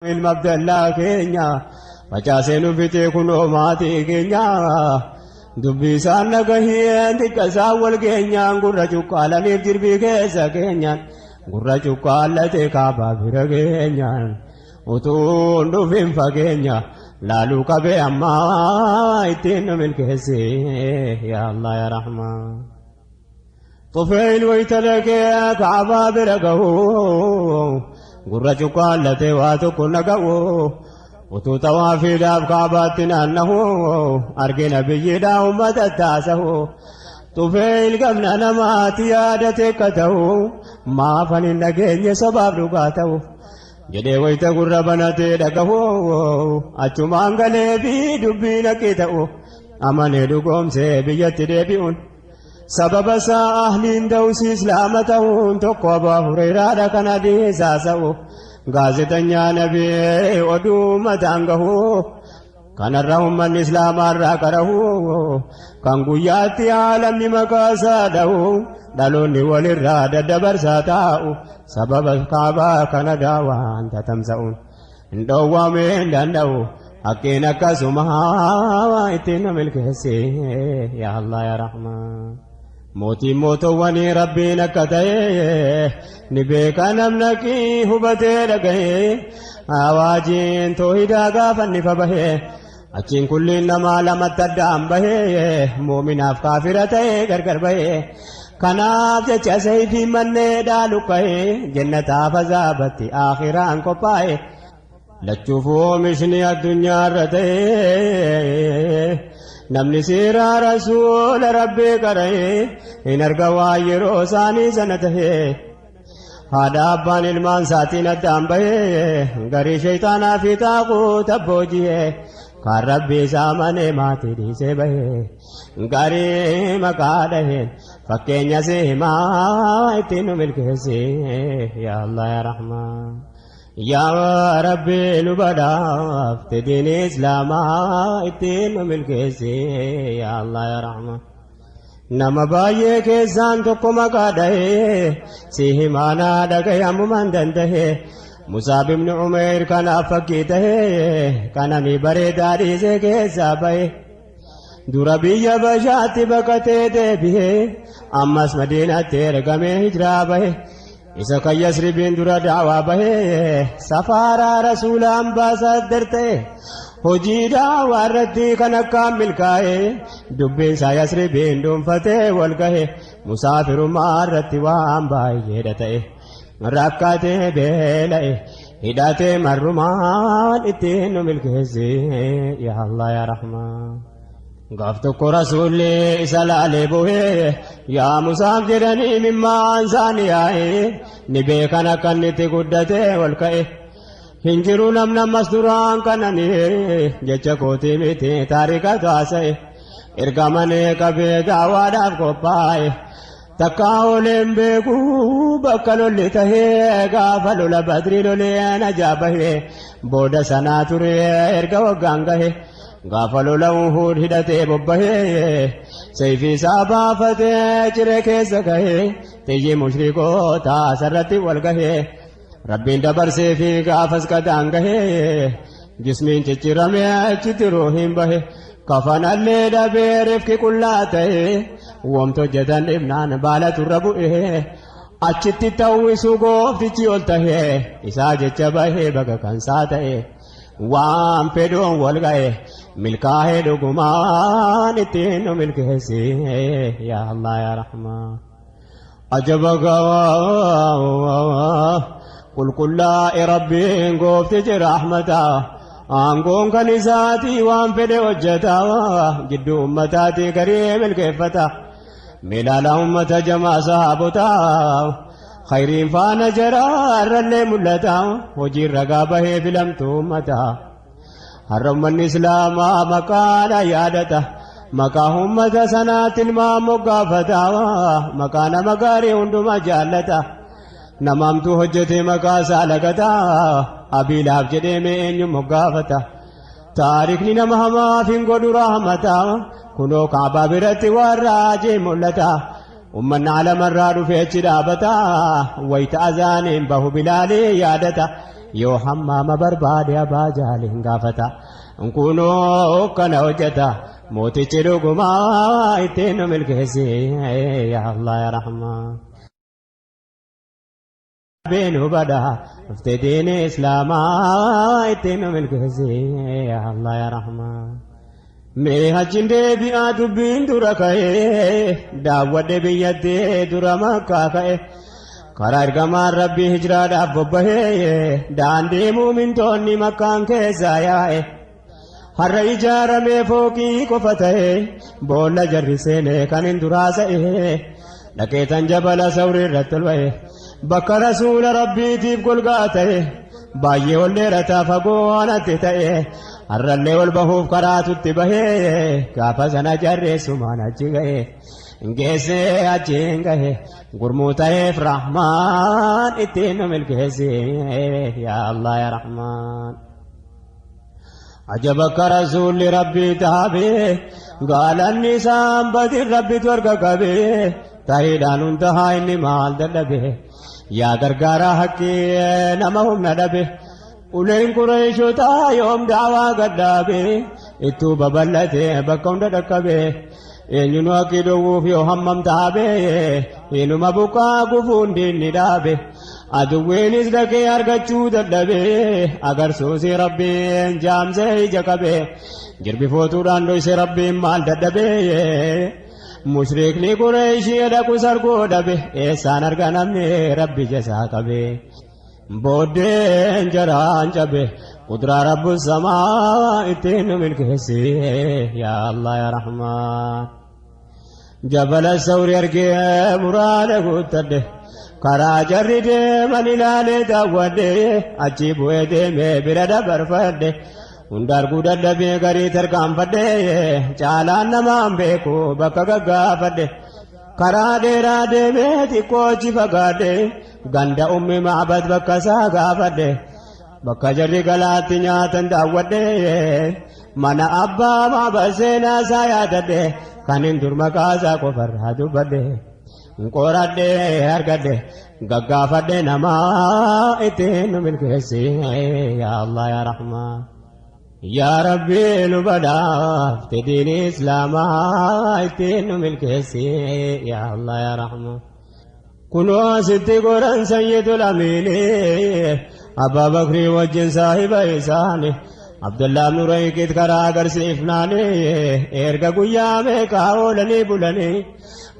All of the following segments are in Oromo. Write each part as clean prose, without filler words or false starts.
Ilma Abdallaa keenya facaasee nu fixee kunoo maatii keenya dubbii isaan dhagaheen xiqqa isaan wal geenyaan gurra cuqqaalaniif jirbii keessa keenyaan gurra cuqqaallatee kaabaa bira geenyaan utuu hin dhufin fageenya laaluu qabee ammaa ittiin nu milkeessi yaa Allah yaa Rahmaan. Xufeeyil wayita dhaqee Ka'abaa bira gahu gurra cuqqaallatee waa tokko naga'u utuu xawaafiidhaaf Ka'abaatti naannahu argina nabiyyiidhaa uummata taasahu Xufeeyil gamna namaatti yaadate akka ta'u maafan hin dhageenye sobaaf dhugaa ta'u jedhee wayita gurra banatee dhagahu achumaan galee fi dubbii naqee ta'u amanee dhugoomsee biyyatti deebi'uun. Sababa isaa ahliin dawsi islaama ta'uun tokko Abaa Hureyraadha kan hadiisa haasa'u gaazexanyaa nabii oduu mataan gahu kanarra ummanni islaamaa irraa qarahu kan guyyaatti aalamni maqaa isaa dhahu dhaloonni walirraa daddabarsaa taa'u sababa kaabaa kana daawaan tatamsa'uun hin dhoowwamee hin danda'u haqqiin akkasuma ittiin nu milkeessi yaa Allah yaa Rahmaan. Mootiin mootowwanii rabbiin akka ta'e ni beeka namnaqii hubatee dhagahe awaajiin toohidaa gaafa inni fa bahe achiin kulliin namaa lamatti addaan bahe muuminaaf kaafira ta'e gargar bahe kanaaf jecha sayfii manneedhaa luqqa'e jennataaf azaabatti aakhiraan qophaa'e. Lachuufuu oomishni addunyaarra ta'e namni seeraa rasuula rabbii qara'e hin arga waan yeroo isaanii sana ta'e. Haadha abbaan ilmaan isaatiin addaan bahe garii shayxaanaa fi xaaquuta booji'e kaan rabbii isaa manee maatii dhiisee bahe garii maqaa dhaheen fakkeenya si himaa ittiin nu milkeessi yaa Allah yaa Rahmaan. Yaa Rabbi nu badhaafte diin Islaamaa ittiin nu milkeessi yaa Allah yaa Rahmaan. Nama baay'ee keessaan tokko maqaa dhahee si himaanaa dhagaye ammumaan danda'e Musaab ibn Umeyr kanaaf fakkii tahee qananii bareedaa dhiisee keessaa bahe. Dura biyya Bashaatti baqatee deebi'ee ammas Madiinatti ergamee hijiraa bahe. Isa kan Yasribiin dura daawaa bahee safaaraa rasuula ambaasaadder ta'e hojii daawaa irratti kan akkaan milkaa'e dubbiin isaa Yasribiin dhuunfatee wal gahe musaafirummaa irratti waan baay'eedha ta'e rakkatee beela'e hidhatee marrumaan ittiin nu milkeessi yaa Allah yaa Rahmaan. Gaaf tokko rasuulli isa laalee bu'ee yaa Musaaf jedhanii mimmaan isaanii yaa'ee ni beekan akka inni itti guddatee ol ka'e. Hin jiru namni ammas duraan kananii jecha kootii miti taarikatu haasa'e. Ergamanii qabee daawaadhaaf qophaa'e. Takkaa ooleen beeku bakka lolli tahee gaafa lola badrii lolee najaa bahee booda sanaa ture erga waggaan gahe gaafa lola uhuud hidhatee bobbahee sayfii isaa baafatee ciree keessa gahee xiyyi mushrikootaa sarratti wal gahee rabbiin dabarsee fi gaafas qadaan gahee jismiin cicciramee achitti ruuhiin bahe kafanallee dhabee rifki qullaa ta'e wamti hojjetan dhibnaan baala turra bu'e achitti ta'uisu gooftichi ol ta'e isaa jecha bahee baga kansaa ta'e waan fedhuun wal ga'e milkaa'ee dhugumaan ittiin nu milkeessi yaa Allah yaa Rahmaan. Ajaba gawaa qulqullaa'e rabbiin gooftichi rahmataa aangoon kan isaatii waan fedhe hojjeta gidduu ummataatii garii milkeeffata milaala ummata jamaa sahaabotaa khayriin faana jaraa irrallee mul'ata hojiin ragaa bahee filamtu ummataa. Har'a ummanni Islaamaa maqaadha yaadata. Maqaa ummata sanaatti ilmaan moggaafata. Maqaa nama gaarii hundumaa jaallata. Nama hamtuu hojjetee maqaa isaa lagata. Abiilaaf jedhee mee eenyu moggaafata. Taarikni nama hamaaf hin godhu rahmata. Kunoo kaabaa biratti waan raajii mul'ata. Ummanni alamarraa dhufee achi dhaabata. Wayita azaaniin bahu bilaalee yaadata. Yoo hammaama barbaade Abaa Jahaliin gaafata. Kunoo kana hojjeta mootichi dhugumaa ittiin nu milkeessi yaa Allah yaa Rahmaan. Rabbiin hubadha dhufte diini islaamaa ittiin nu milkeessi yaa Allah yaa Rahmaan. Mee hajjin deebi'aa dubbiin dura ka'ee daawwadhe biyyatti dura Makkaa ka'e. Karaa ergamaan Rabbii hijraadhaaf bobbahee daandii muumintoonni Makkaan keessaa yaa'e. Har'a ijaaramee fooqii qofa ta'e boolla jarri seene kan hin duraa sa'e dhaqeetan jabala sawrii irratti ol ba'e bakka rasuula rabbiitiif golgaa ta'e baay'ee ol dheerataa fagoo anatti ta'e har'allee ol bahuuf karaatutti bahee gaafa sana jarreessumaan achi ga'e geessee achiin gahe gurmuu ta'eef rahmaan ittiin nu milkeessi yaa Allah yaa Rahmaan. Ajab akka rasuulli rabbii taabee gaalanni isaan badin rabbitu harka qabee tahiidhaan hundahaa inni maal dadhabe yaa gargaaraa haqqii nama humna dhabe uleen qureeshotaa yoom daawaa gadhaabe ittuu babal'ate bakka hunda dhaqqabe eenyunu haqqii dhowwuuf yoo hammam taabe inuma buqqaa gufuun diinni dhaabe aduwwiinis dhaqee argachuu dadhabe agarsuusi rabbiin jaamsee ija qabe jirbi footuudhaan dhoyse rabbiin maal dadhabe mushrikni qureeshii dhaqu sargoo dhabe eessaan arga namni rabbi jasaa qabe booddeen jaraan cabe qudraa rabbu samaa ittiin nu milkeessi yaa Allah yaa Rahmaan. Jabala sawri argee muraada guuttadhe karaa jarri deeman ilaalee daawwadhe achi bu'ee deemee bira dabarfadhe hunda arguu dadhabee garii tarkaanfadhe caalaan namaan beeku bakka gaggaafadhe karaa dheeraa deemee xiqqoo achi fagaadhe ganda ummi Ma'bad bakka isaa gaafadhe bakka jarri galaatti nyaatan daawwadhe mana abbaa Ma'bad seenaa isaa yaadadhe kan hin dur maqaa isaa qofarraa dubbadhe qoradhe argadhe gaggaafadhe namaa ittiin nu milkeessi yaa Allah yaa Rahmaan. Yaa Rabbi nu badhaafte diini islaamaa ittiin nu milkeessi yaa Allah yaa Rahmaan. Kunoo asitti goran sayyidul amiini Abbaa Bakrii wajjin saahiba isaani Abdullah ibn Urayqit karaa agarsiifnaani erga guyyaa meeqaa oolanii bulanii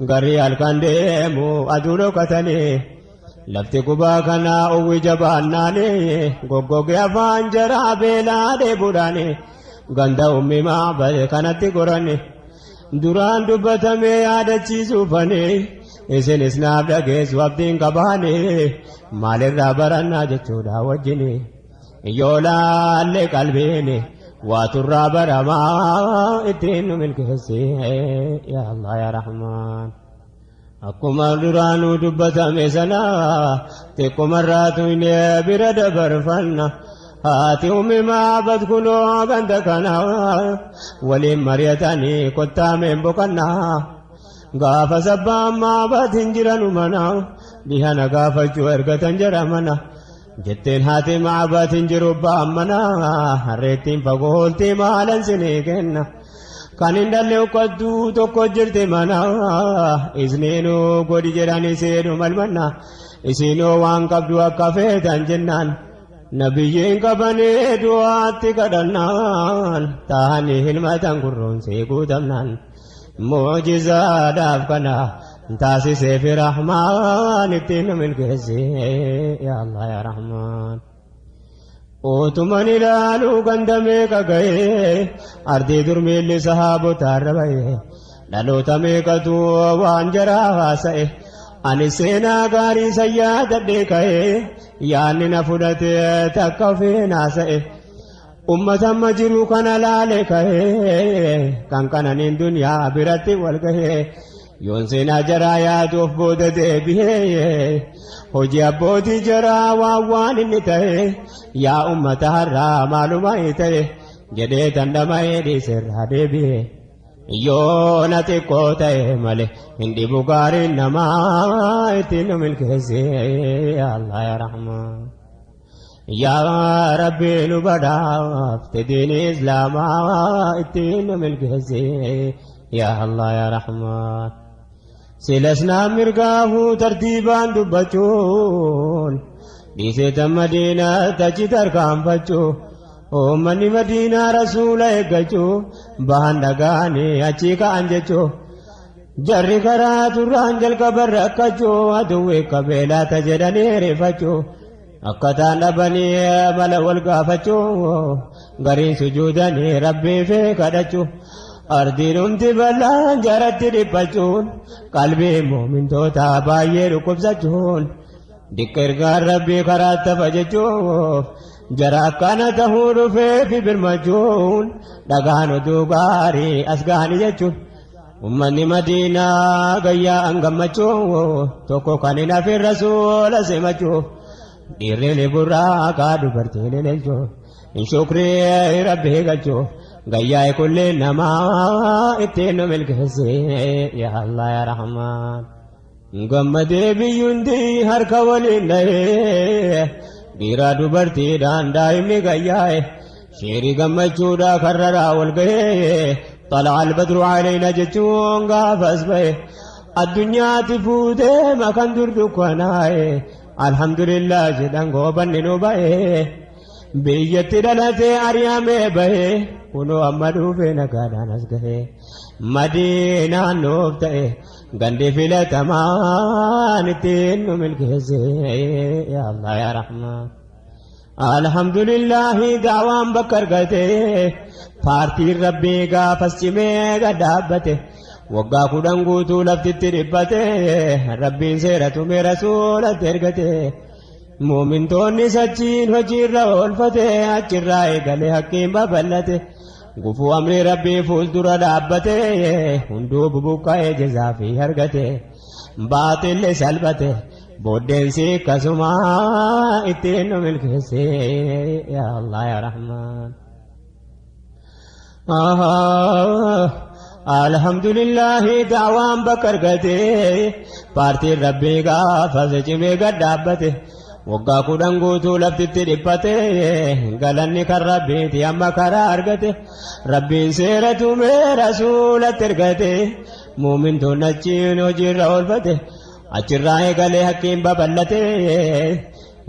garri halkan deemu aduu dhokatanii lafti gubaa kanaa uwwi jabaannaani goggoge afaan jaraa beelaa dheebuudhaani ganda ummi Ma'bad kanatti gorani duraan dubbatamee yaadachiisuufani isinis naaf dhageessu abdiin qabaani maalirraa barannaa jechuudha wajjini yoo laalle qalbiini waa turraa baramaa ittiin nu milkeessi yaa Allah yaa Rahmaan. Akkuma duraanuu dubbatame sana xiqqumarraa tuynee bira dabarfanna. Haati ummi Ma'bad kunoo ganda kana waliin mari'atanii kottaameen boqannaa. Gaafa sabbaan Ma'bad hin jiranu mana dhihana gaafachuu ergatan jara mana. Jetteen haati Ma'bad hin jiru ba'an mana harreettiin fagoo ooltii maalan sinii kenna. Kan hin dhalle uqqattuu tokko jirti mana isniinuu godhi jedhanii seenu malmanna isinoo waan qabdu akka feetan jennaan nabiyyiin qabanii du'aatti kadhannaan taa'anii hilmatan gurroonsee guutamnaan mu'jizaadhaaf kana taasisee fi rahmaan ittiin nu milkeessi yaa Allah yaa Rahmaan. Utuman ilaaluu ganda meeqa ga'ee ardii dur miilli sahaabotaarra ba'e dhaloota meeqatu waan jaraa haasa'e ani seenaa gaarii san yaadadhee ka'e yaanni na fudhate takka ofiin haasa'e ummata amma jiru kana laale ka'e kan qananiin duniyaa biratti wal ga'e Yoon seenaa jaraa yaadu of booda deebi'ee hojii abbootii jaraa waan waan inni ta'e yaa ummata har'aa maaluma ta'e jedhee dandhama'ee dhiiserraa deebi'e. Yoo na xiqqoo ta'e malee hin dhibu gaariin namaa ittiin nu milkeesse Allah yaa Rahmaan. Yaa Rabbi nu badhaafte diinii Islaamaa ittiin nu milkeessi. Yaa Allah yaa Rahmaan. Silas naan mirgaahuu tartiibaan dubbachuun dhiisee tan Madiinaatti achi tarkaanfachuu uummanni Madiinaa rasuula eeggachuu bahan dhaga'anii achii ka'an jechuu jarri karaa turraan jalqaban rakkachuu aduwwi qabeelaata jedhanii rifachuu akkataan dhabanii mala wal gaafachuu gariin sujuudanii rabbii fi kadhachuu ardiin hundi bal'aan jaratti dhiphachuun qalbii muumintootaa baay'ee dhukkubsachuun diqqa ergaan rabbii karaa tafa jechuuf jara akkana tahuu dhufee fi birmachuun dhagaan oduu gaarii as gahanii jechuun ummanni Madiinaa gayyaa gammachuu tokko kan hin hafin rasuula simachuuf dhiirri burraaqaa dubartiin ililchuu hin shukrii rabbii galchuu gayyaa kullee namaa ittiin nu milkeesse yaa Allah yaa Rahmaan. Gammadee biyyuundi harka waliin dhahee dhiiraa dubartiidhaan daa'imni gayyaa'e sheerii gammachuudhaa karraraa wal gahee طلع البدر علينا jechuun gaafas bahe addunyaatti fuutee makan dur dukkanaa'e alhamdulillah jedhan goobanni nu bahe biyyatti dhalatee ari'amee bahe kunoo amma dhufee nagaadhaan as gahe Madiinaan nuuf ta'e gandi filatamaan ittiin nu milkeesse yaa Allah yaa Rahmaan. Alhamdulillahi daawaan bakka argate paartiin rabbii gaafas cimee gad dhaabbate waggaa 10 guutuu laftitti dhiphate rabbiin seera tumee rasuulatti ergate muumintoonni sachiin hojiirra oolfate achirraa eegalee haqqiin babal'ate gufuu amrii rabbii fuuldura dhaabbate hunduu bubuqqa'ee jazaa fi argate baaxilli salphate booddeensi akkasuma ittiin nu milkeesse yaa Allah yaa Rahmaan. Alhamdulillahi daawaan bakka argate paartiin rabbii gaafas cimee gad dhaabbate waggaa 10 guutuu laftitti dhiphate galanni kan rabbiiti amma karaa argate rabbiin seera tumee rasuulatti ergate muumintoonni achiin hojiirra oolfate achirraa eegalee haqqiin babal'ate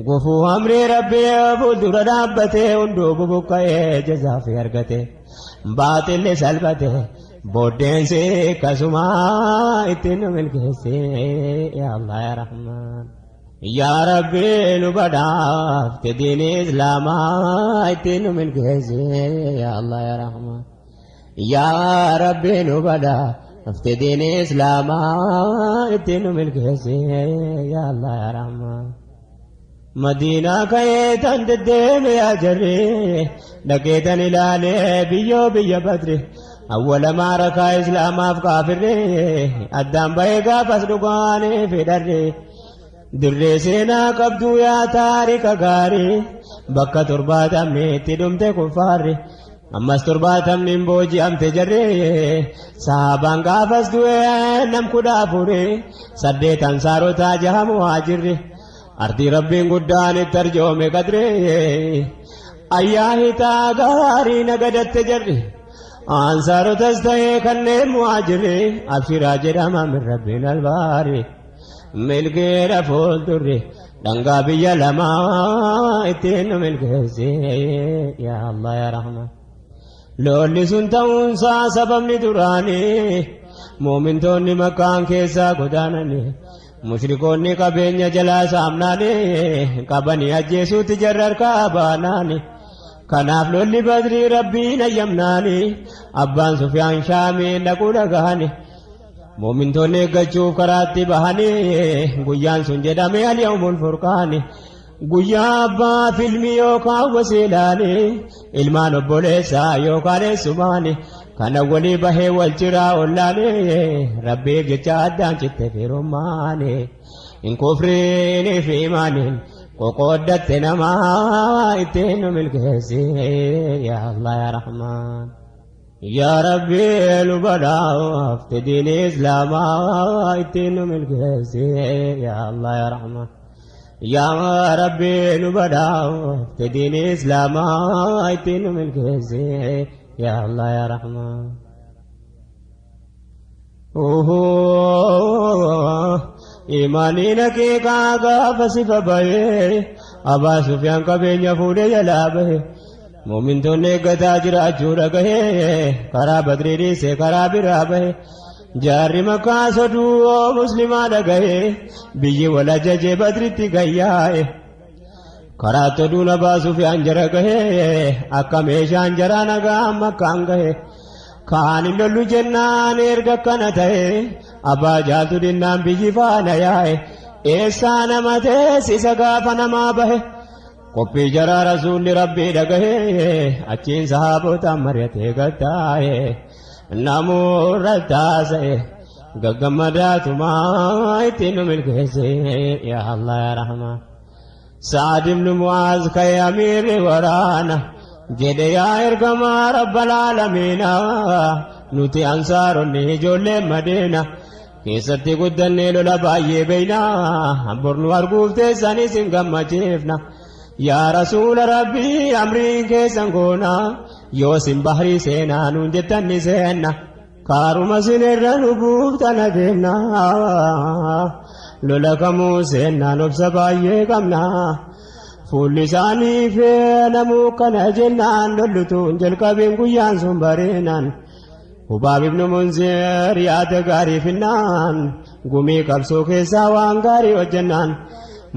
gufuu amrii rabbii fuuldura dhaabbate hunduu bubuqqa'ee jazaa fi argate baaxilli salphate booddeensi akkasuma ittiin nu milkeesse yaa Allah yaa Rahmaan. Yaa Rabbi nu badhaafte diinii Islaamaa ittiin nu milkeesse yaa Allah yaa Rahmaan. Yaa Rabbi nu badhaafte diinii Islaamaa ittiin nu milkeesse yaa Allah yaa Rahmaan. Madiinaa ka'ee tan deddeeme yaa jarri dhaqee tan ilaalee biyyoo biyya Badri awwala maarakaa Islaamaaf kaafirri addaan bahee gaafas dhugaanii fi dharri dirree seenaa qabduu yaa taarika gaarii bakka 70 itti dhumte kuffaarri ammas 70 hin booji'amte jarri sahaabaan gaafas du'ee nam 14 8 ansaarotaa jaha muhaajirri ardii rabbiin guddaan itti arjoome qadri ayyaa hitaa gaarii nagadatte jarri ansaarotas ta'ee kanneen muhaajirri abshiraa jedhama min rabbiin albaari milkeedha fuuldurri dhangaa biyya lamaa ittiin nu milkeesse yaa Allah yaa Rahmaan. Lolli sun ta'uunsaa sababni duraanii muumintoonni makkaan keessaa godaananii mushrikoonni qabeenya jalaa saamnaanii qabanii ajjeesuutti jarra harkaa baanaanii kanaaf lolli Badrii rabbiin ayyamnaanii abbaan Sufyaan Shaamiin dhaquu dhagahanii muumintoonni eeggachuuf karaatti bahanii guyyaan sun jedhame al-yawmul furqaani guyyaa abbaa filmi yookaan wasiilaanii ilmaan obboleessaa yookaan eessumaanii kana walii bahee wal jiraa ollaanii rabbiif jecha addaan citte firummaanii hin kufriinii fi imaaniin qoqooddatte namaa ittiin nu milkeessi yaa Allah yaa Rahmaan. Yaa Rabbi nu badhaafte diinii Islaamaa ittiin nu milkeessi yaa Allah yaa Rahmaan. Yaa Rabbi nu badhaafte diin Islaamaa ittiin nu milkeesse yaa Allah yaa Rahmaan. Imaaniin haqiiqaa gaafa sifa bahee Abaa Sufyaan qabeenya fuudhee jalaa bahe Muumintoonni eeggataa jiraachuu dhagahee karaa Badrii dhiisee karaa biraa bahe Jaarri Makkaa soduu muslimaa dhagahee biyyi wal ajajee Badritti gayyaa'e. Karaa oduun Abaa Sufyaan jara gahee akka meeshaan jaraa nagaa Makkaan gahe. Kaan hin lollu jennaan erga akkana ta'e abbaa jaaltu dinnaan biyyi faana yaa'e. Eessaa nama teessisa gaafa namaa bahe. Qophii jaraa rasuulli rabbii dhagahee achiin sahaabotaan mari'atee gattaa'e. Namoota taasa'e gaggammadaatumaa ittiin nu milkeesse yaa Allah yaa Rahmaan. Sa'ad ibn Mu'aaz ka'ee amiirri waraana jedhe yaa ergamaa rabbal aalamiina nuti ansaaronni ijoolleen Madiina keessatti guddannee lola baay'ee beeyna bor nu arguuf teessanis hin gammachiifna yaa rasuula rabbii amriin keessan goona yoo sin bahrii seenaa nuun jettan ni seenna. Kaaruma sin irra nu buuftan adeemna. Lola kamuu seennaan obsa baay'ee qabna. Fuulli isaanii feenamuu kana jennaan lollutuun jalqabeen guyyaan sun bareenaan. Hubaab ibnu Munzir yaada gaarii finnaan gumii qabsoo keessaa waan gaarii hojjennaan.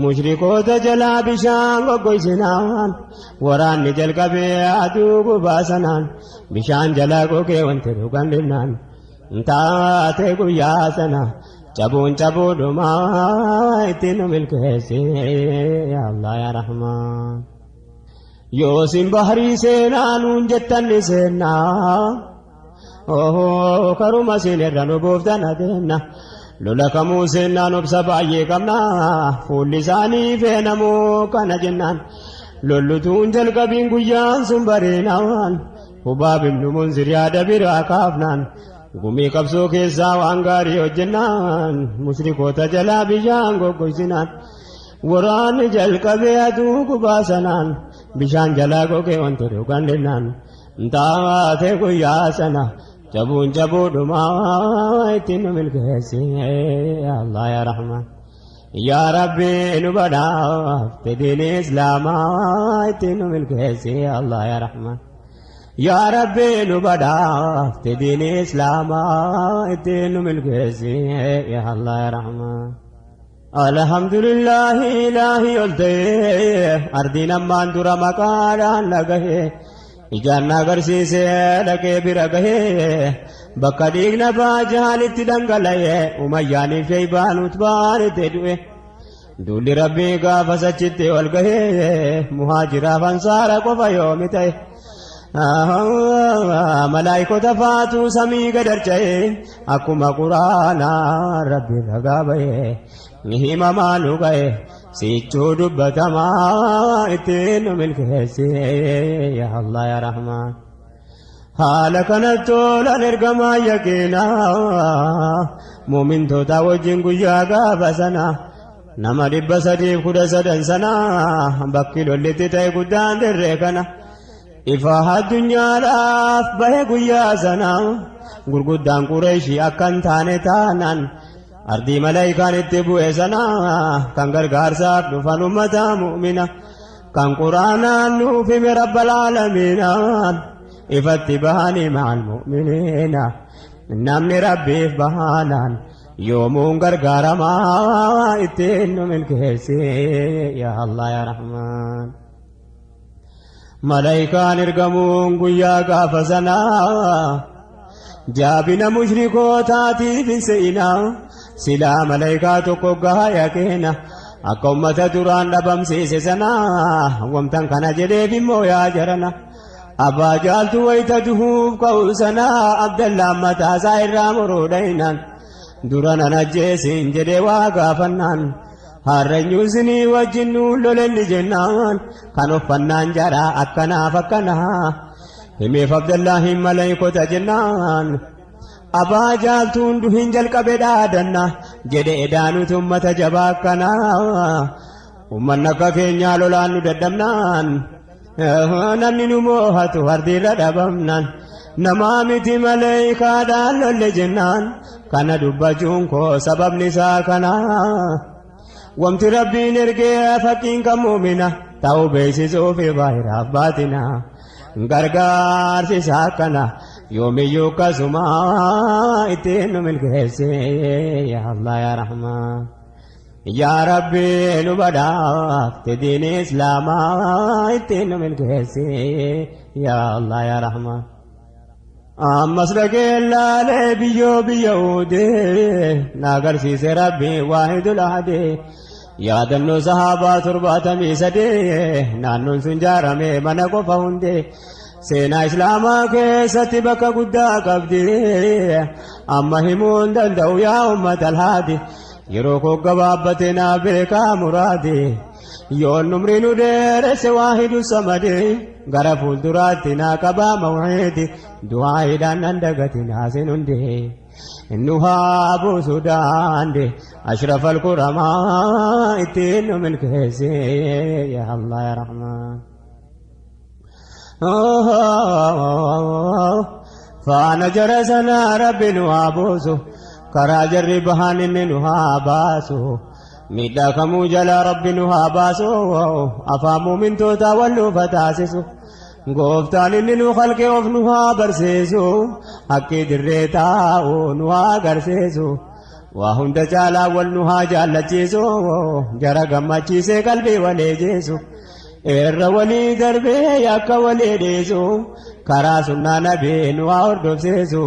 Mushrikoota jalaa bishaan goggoysinaan waraanni jalqabee aduu gubaa sanaan bishaan jalaa gogee wanti dhugan dhibnaan taate guyyaa sana cabuun cabuudhumaa ittiin nu milkeessi yaa Allah yaa Rahmaan. Yoosin bahrii seenaa nuun jettan ni seennaa. Ohoo karuma sin irra nu buuftan adeemna. Lola kamuu seennaan obsa baay'ee qabna. Fuulli isaanii feenamuu kana jennaan. Lollutuun jalqabiin guyyaan sun bareenaan. Hubaab ibnu Munzir yaada biraa kaafnaan. Gumii qabsoo keessaa waan gaarii hojjennaan. Mushrikoota jalaa bishaan goggoysinaan. Waraanni jalqabee aduu gubaa sanaan. Bishaan jalaa gogee wanti dhugan dhibnaan. Taate guyyaa sana cabuun cabuudhumaa ittiin nu milkeessi Allah yaa Rahmaan. Yaa Rabbi nu badhaafte diin Islaamaa ittiin nu milkeessi Allah yaa Rahmaan. Yaa Rabbi nu badhaafte diin Islaamaa ittiin nu milkeessi yaa Allah yaa Rahmaan. Alhamdulillahi ilaahi ol ta'ee ardiin ammaan dura maqaadhaan dhagahee ijaan na agarsiisee dhaqee bira gahee bakka dhiigna baajaalitti dhangala'ee umayyaaniif sheeybaan utbaan itti du'e. Duulli rabbii gaafa sachitti ol gahee muhaajiraaf ansaara qofa yoomi ta'e. Malaayikota faatu samii gadarcha'e akkuma quraanaa rabbi ragaa ba'e ni himamaa nu ga'e sichuu dubbatamaa ittiin nu milkeesse yaa Allah yaa Rahmaan. Haala kanatti tolan ergamaa yaqiinaa muumintoota wajjin guyyaa gaafa sana nama 313 sana bakki lollitti ta'e guddaan dirree kana. Ifa addunyaadhaaf bahe guyyaa sana gurguddaan Qureeshii akka hin taane taanaan ardii malaayikaan itti bu'e sana kan gargaarsaaf dhufan ummata mu'mina kan quraanaan nuuf hime rabbal aalamiinaan ifatti bahanii maal mu'miniina namni rabbiif bahanaan yoomuun gargaaramaa ittiin nu milkeessi yaa Allah yaa Rahmaan. Malaayikaan ergamuun guyyaa gaafa sanaa jaabina mushrikootaatiif hin se'inaa silaa malaayikaa tokko gahaa yaqiina akka ummata duraan dhabamsiise sanaa wamtan kana jedheef immoo yaa jarana abbaa jaaltu wayita duhuuf ka'u sanaa Abdallaan mataasaa irraa muruu dhaynaan dura nan ajjeesin jedhee waa gaafannaan Harreenyu isinii wajjin nuun lolenni jennaan kan uffannaan jaraa akkanaaf akkanaa himeef Abdallaahiin maleeykota jennaan abaa jaaltuun duhin jalqabe dhaadanna jedhe edaanutu ummata jabaa akkanaa Ummanni akka keenyaa lolaan nu dadhabnaan namni nu moohatu hardiirra dhabamnaan namaa miti malee kaadhaan lolle jennaan kana dubbachuun koo sababni isaa kana. Wamti Rabbiin ergee fakkiin kan muumina ta'uu beeksisuuf baay'iraaf baatina. Gargaarsi isaa kana yoomiyyuu akkasuma ittiin nu milkeesse yaa Allah yaa Rahmaan. Yaa Rabbi nu badhaafte diin Islaamaa ittiin nu milkeesse yaa Allah yaa Rahmaan. Ammas dhagee laalee biyyoo biyya uudee na agarsiise Rabbi waahidul ahadee. Yaadannoo sahaabaa 73 naannoon sun jaarame mana qofa hundee. Seenaa Islaamaa keessatti bakka guddaa qabdi. Amma himuu hin danda'u yaa uummata alhaadi. Yeroo koo gabaabbate naa beekaa muraadi. Yoon umrii nu dheeresse waahidu samadi. Gara fuulduraatti naa qabaa maw'iidi. Du'aayiidhaan nan dagatin haasin hundee. Nu haa buusu daandii ashraf al-kuramaa ittiin nu milkeesse yaa Allah yaa Rahmaan. Faana jara sanaa Rabbi nu haa buusu karaa jarri bahan inni nu haa baasu. Miidhaa kamuu jalaa Rabbi nu haa baasu afaan muumintootaa wal nuufa taasisu. Gooftaan inni nu halqee of nu haa barsiisu haqqii dirree taa'u nu haa agarsiisu. Waa hunda caalaa wal nu haa jaallachiisu jara gammachiisee qalbii walii jeesu. Irra walii darbee akka walii dhiisu karaa sunnaa nabii nu haa hordofsiisu.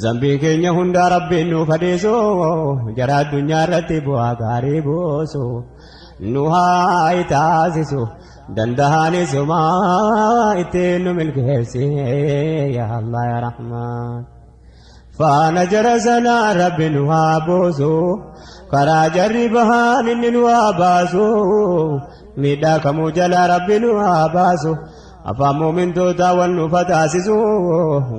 Zambii keenya hundaa Rabbiin nu fadhiisu jara addunyaa irratti bu'aa gaarii buusu. Nu haa taasisu danda'anisuma ittiin nu milkeessi yaa Allah yaa Rahmaan. Faana jara sanaa Rabbi nu haa buusu karaa jarri bahaan inni nu haa baasu miidhaa kamuu jalaa Rabbi nu haa baasu. Afaan muumintootaa wal nu taasisu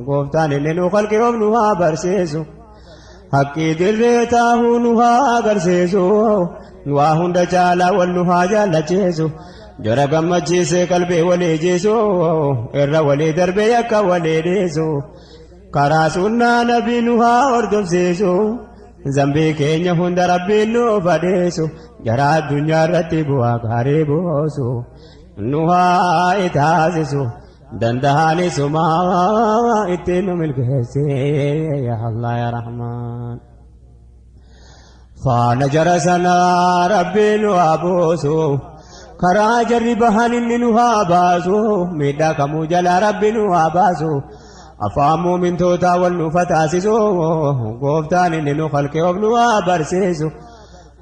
gooftaan inni nu halqee of nu haa barsiisu. Haqqii dirree taa'uu nu haa agarsiisu waa hunda caalaa wal nu haa jaallachiisu. Jara gammachiisee qalbii walii jeesu irra walii darbee akka walii dhiisu. Karaa sunnaa nabii nu haa hordofsiisu. Zambii keenya hunda Rabbiin nu fadhiisu. Jara addunyaa irratti bu'aa gaarii buusu. Nu haa taasisu danda'anisuma ittiin nu milkeesse yaa Allah yaa Rahmaan. Faana jara sanaa Rabbi nu haa buusu. Karaa jarri bahan inni nu haa baasu. Miidhaa kamuu jalaa Rabbi nu haa baasu. Afaan muumintootaa wal nu taasisu. Gooftaan inni nu halqee of nu haa barsiisu.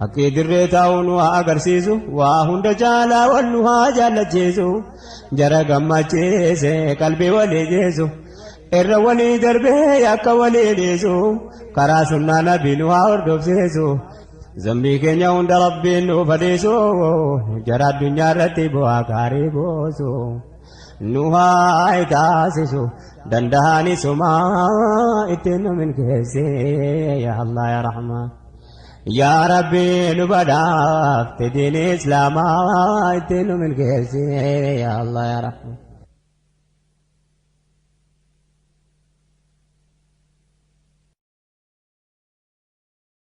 Haqqii dirree taa'uu nu haa agarsiisu. Waa hunda caalaa wal nu haa jaallachiisu. Jara gammachiise qalbii walii jeesu. Irra walii darbee akka walii dhiisu. Karaa sunnaa nabii nu haa hordofsiisu. Zambii keenya hunda Rabbiin nu fadhiisu. Jara addunyaa irratti bu'aa gaarii buusu. Nu haa taasisu danda'anisuma ittiin nu milkeesse yaa Allah yaa Rahmaan. Yaa Rabbi nu badhaafte diin Islaamaa ittiin nu milkeesse yaa Allah yaa Rahmaan.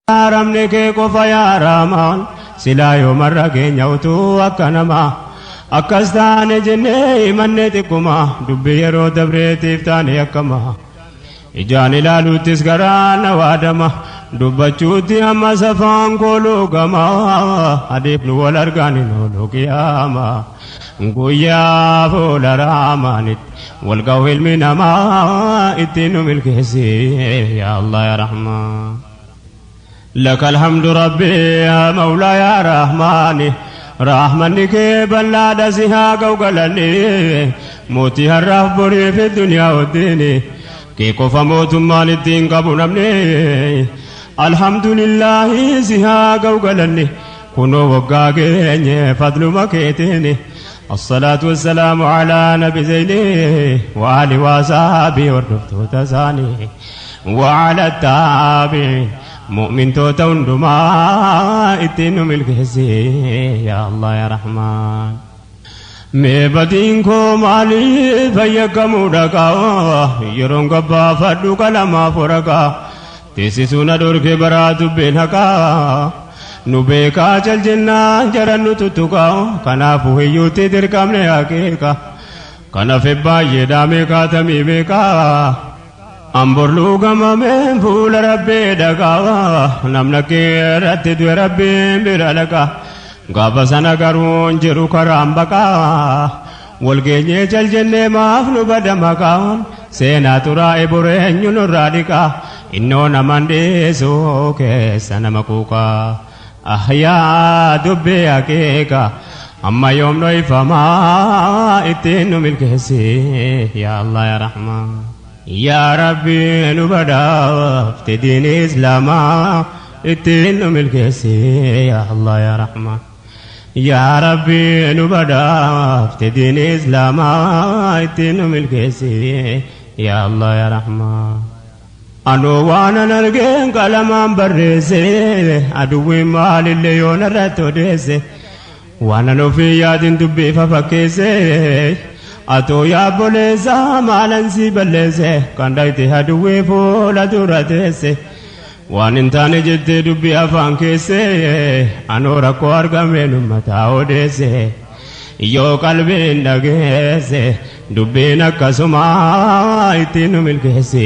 Haramni kee qofa yaa Rahmaan silaa yoomarra keenya utuu akka namaa akkas taane jennee himanne xiqquma dubbii yeroo dabreetiif taane akkama. Ijaan ilaaluuttis garaa na waadama dubbachuutti amma safaan koo luugama adeef nu wal argaan hin oolu qiyaama. Guyyaa fuula raamaanitti wal ga'u ilmi namaa ittiin nu milkeessi yaa Allah yaa Rahmaan. لك الحمد ربي يا مولاي يا رحماني رحمنك بلاد سها قوقلني موتي هرف بري في الدنيا والدين كي كوفا موت مال الدين قبو نمني الحمد لله سها قوقلني كنو وقاقيني فضل مكيتيني الصلاة والسلام على نبي زيني وآله وصحبه ورفته تساني وعلى التابعين Mu'mintoota hundumaa ittiin nu milkeessi yaa Allah yaa Rahmaan. Mee badii koo maaliif fayyakkamuu dhaqaa yeroon gabbaafadhu qalamaaf waraqaa teessisuu na dhorke baraa dubbeen haqaa nu beekaa cal jennaan jaran nu tuttuqaa kanaafuu hiyyuutti dirqamne akeeka kanaaf baay'eedhaa meeqaatamii meeqaa amborluu gamameen fuula rabbii dhaqaa namna keerratti du'e rabbiin bira dhaqaa gaafa sana garuun jiru karaan baqaa walgeenyee cal jennee maaf nu bada maqaan seenaa xuraa'e boreenyu nurraa dhiqaa innoo naman dhiisuu keessa nama quuqaa ahyaa dubbii akeeka amma yoom dhoyfamaa ittiin nu milkeessi yaa Allah yaa Rahmaan. Yaa Rabbi nu badhaafte diini Islaamaa ittiin nu milkeessi yaa Allah yaa Rahmaan. Yaa Rabbi nu badhaafte diini Islaamaa ittiin nu milkeessi yaa Allah yaa Rahmaan. Anoo waan an argeen qalamaan barreesse aduwwiin maalillee yoon irratti odeesse waan an ofii yaadin dubbii fafakkeesse atoo yaabboleessa maalan si balleesse kan dhayte aduwwii fuula dura teesse waan hin taane jettee dubbii afaan keesse anoo rakkoo argameen uummataa odeesse yoo qalbiin dhageesse dubbiin akkasumaa ittiin nu milkeessi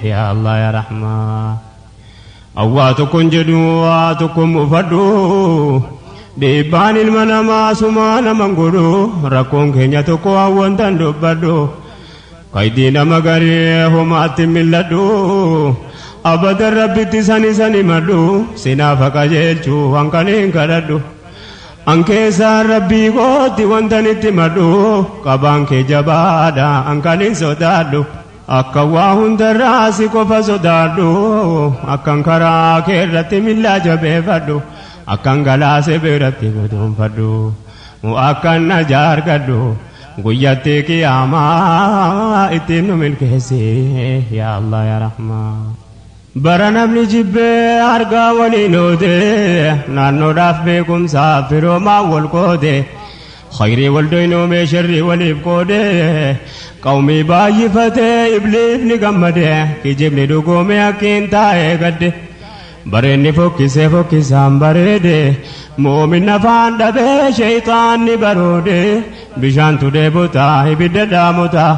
yaa Allah yaa Rahmaan. Awwaa tokkon jedhu waa tokkon mufadhu dhiibbaan ilma namaa sumaa naman godhu rakkoon keenya tokko hawwantan dubbadhu kaydii nama garii homaatti milladhu abadan rabbitti sani sani madhu sinaafa qajeelchuu hanqaniin kadhadhu. An keessaan rabbii kootti wantan itti madhu qabaan kee jabaadha an kanin sodaadhu akka waa hundarraa si qofa sodaadhu akkan karaa kee irratti millaa jabeeffadhu akkan galaase biratti guduunfadhu akkan na jaargadhu guyyatti qiyaamaa ittiin nu milkeessi yaa Allah yaa Rahmaan. Bara namni jibbee argaa waliin oode naannoodhaaf beekumsaaf firoomaa wal qoode khayrii wal doynoomee sharrii waliif qoode qawmii baay'ifatee ibliifni gammade kijibni dhugoomee akkiin taa'ee gadde bareenni fokkisee fokkisaan bareede moomin afaan dhabee sheeyxaanni baroode bishaantu dheebotaa ibidda dhaamotaa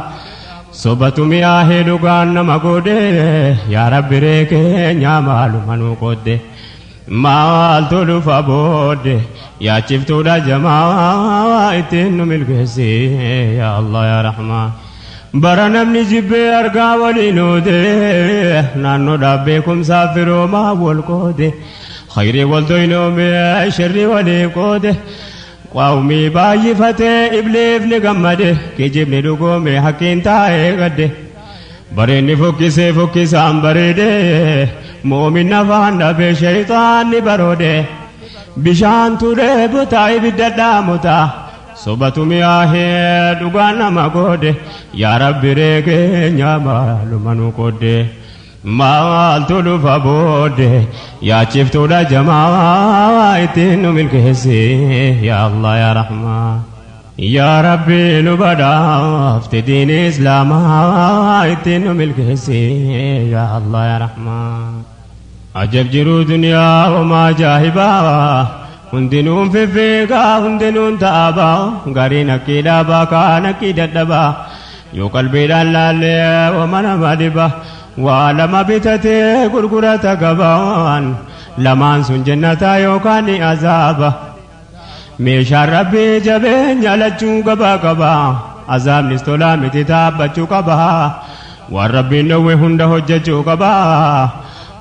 sobatu mi'aahee dhugaan nama godhe yaa Rabbi ree keenya maaluma nuu qoodde maaltu dhufa boodde yaachiftuudha jamaa ittiin nu milkeessi yaa Allah yaa Rahmaan. Bara namni jibbee argaa waliin oode naannoodhaaf beekumsaaf firoomaa wal qoode khayrii wal doynoomee sharrii walii qoode qawmii baay'ifatee ibliifni gammade kijibni dhugoome hakkiin taa'ee gadde bareenni fokkisee fokkisaan bareede moomin afaan dhabee sheeyxaanni baroode bishaantu dheebotaa ibidda dhaamotaa sobatu mi'aahee dhugaan nama goode yaa Rabbi ree keenya maaluma nu qoodde maaltu dhufa boodde yaachiftuudha jamaa ittiin nu milkeessi yaa Allah yaa Rahmaan. Yaa Rabbi nu badhaafte diini Islaamaa ittiin nu milkeessi yaa Allah yaa Rahmaan. Ajab jiruu duniyaa homaa ajaa'ibaa hundinuun fiffiigaa hundinuun taabaa gariin akkii dhaabaa kaan akkii dadhabaa yoo qalbiidhaan laallee wama nama dhiba waa lama bitatee gurgurata gabaan lamaan sun jennataa yookaan ni azaaba meeshaan rabbii jabeenya lachuu gabaa qaba azaabnis tolaa miti taabbachuu qaba waan rabbiin dhowwe hunda hojjechuu qaba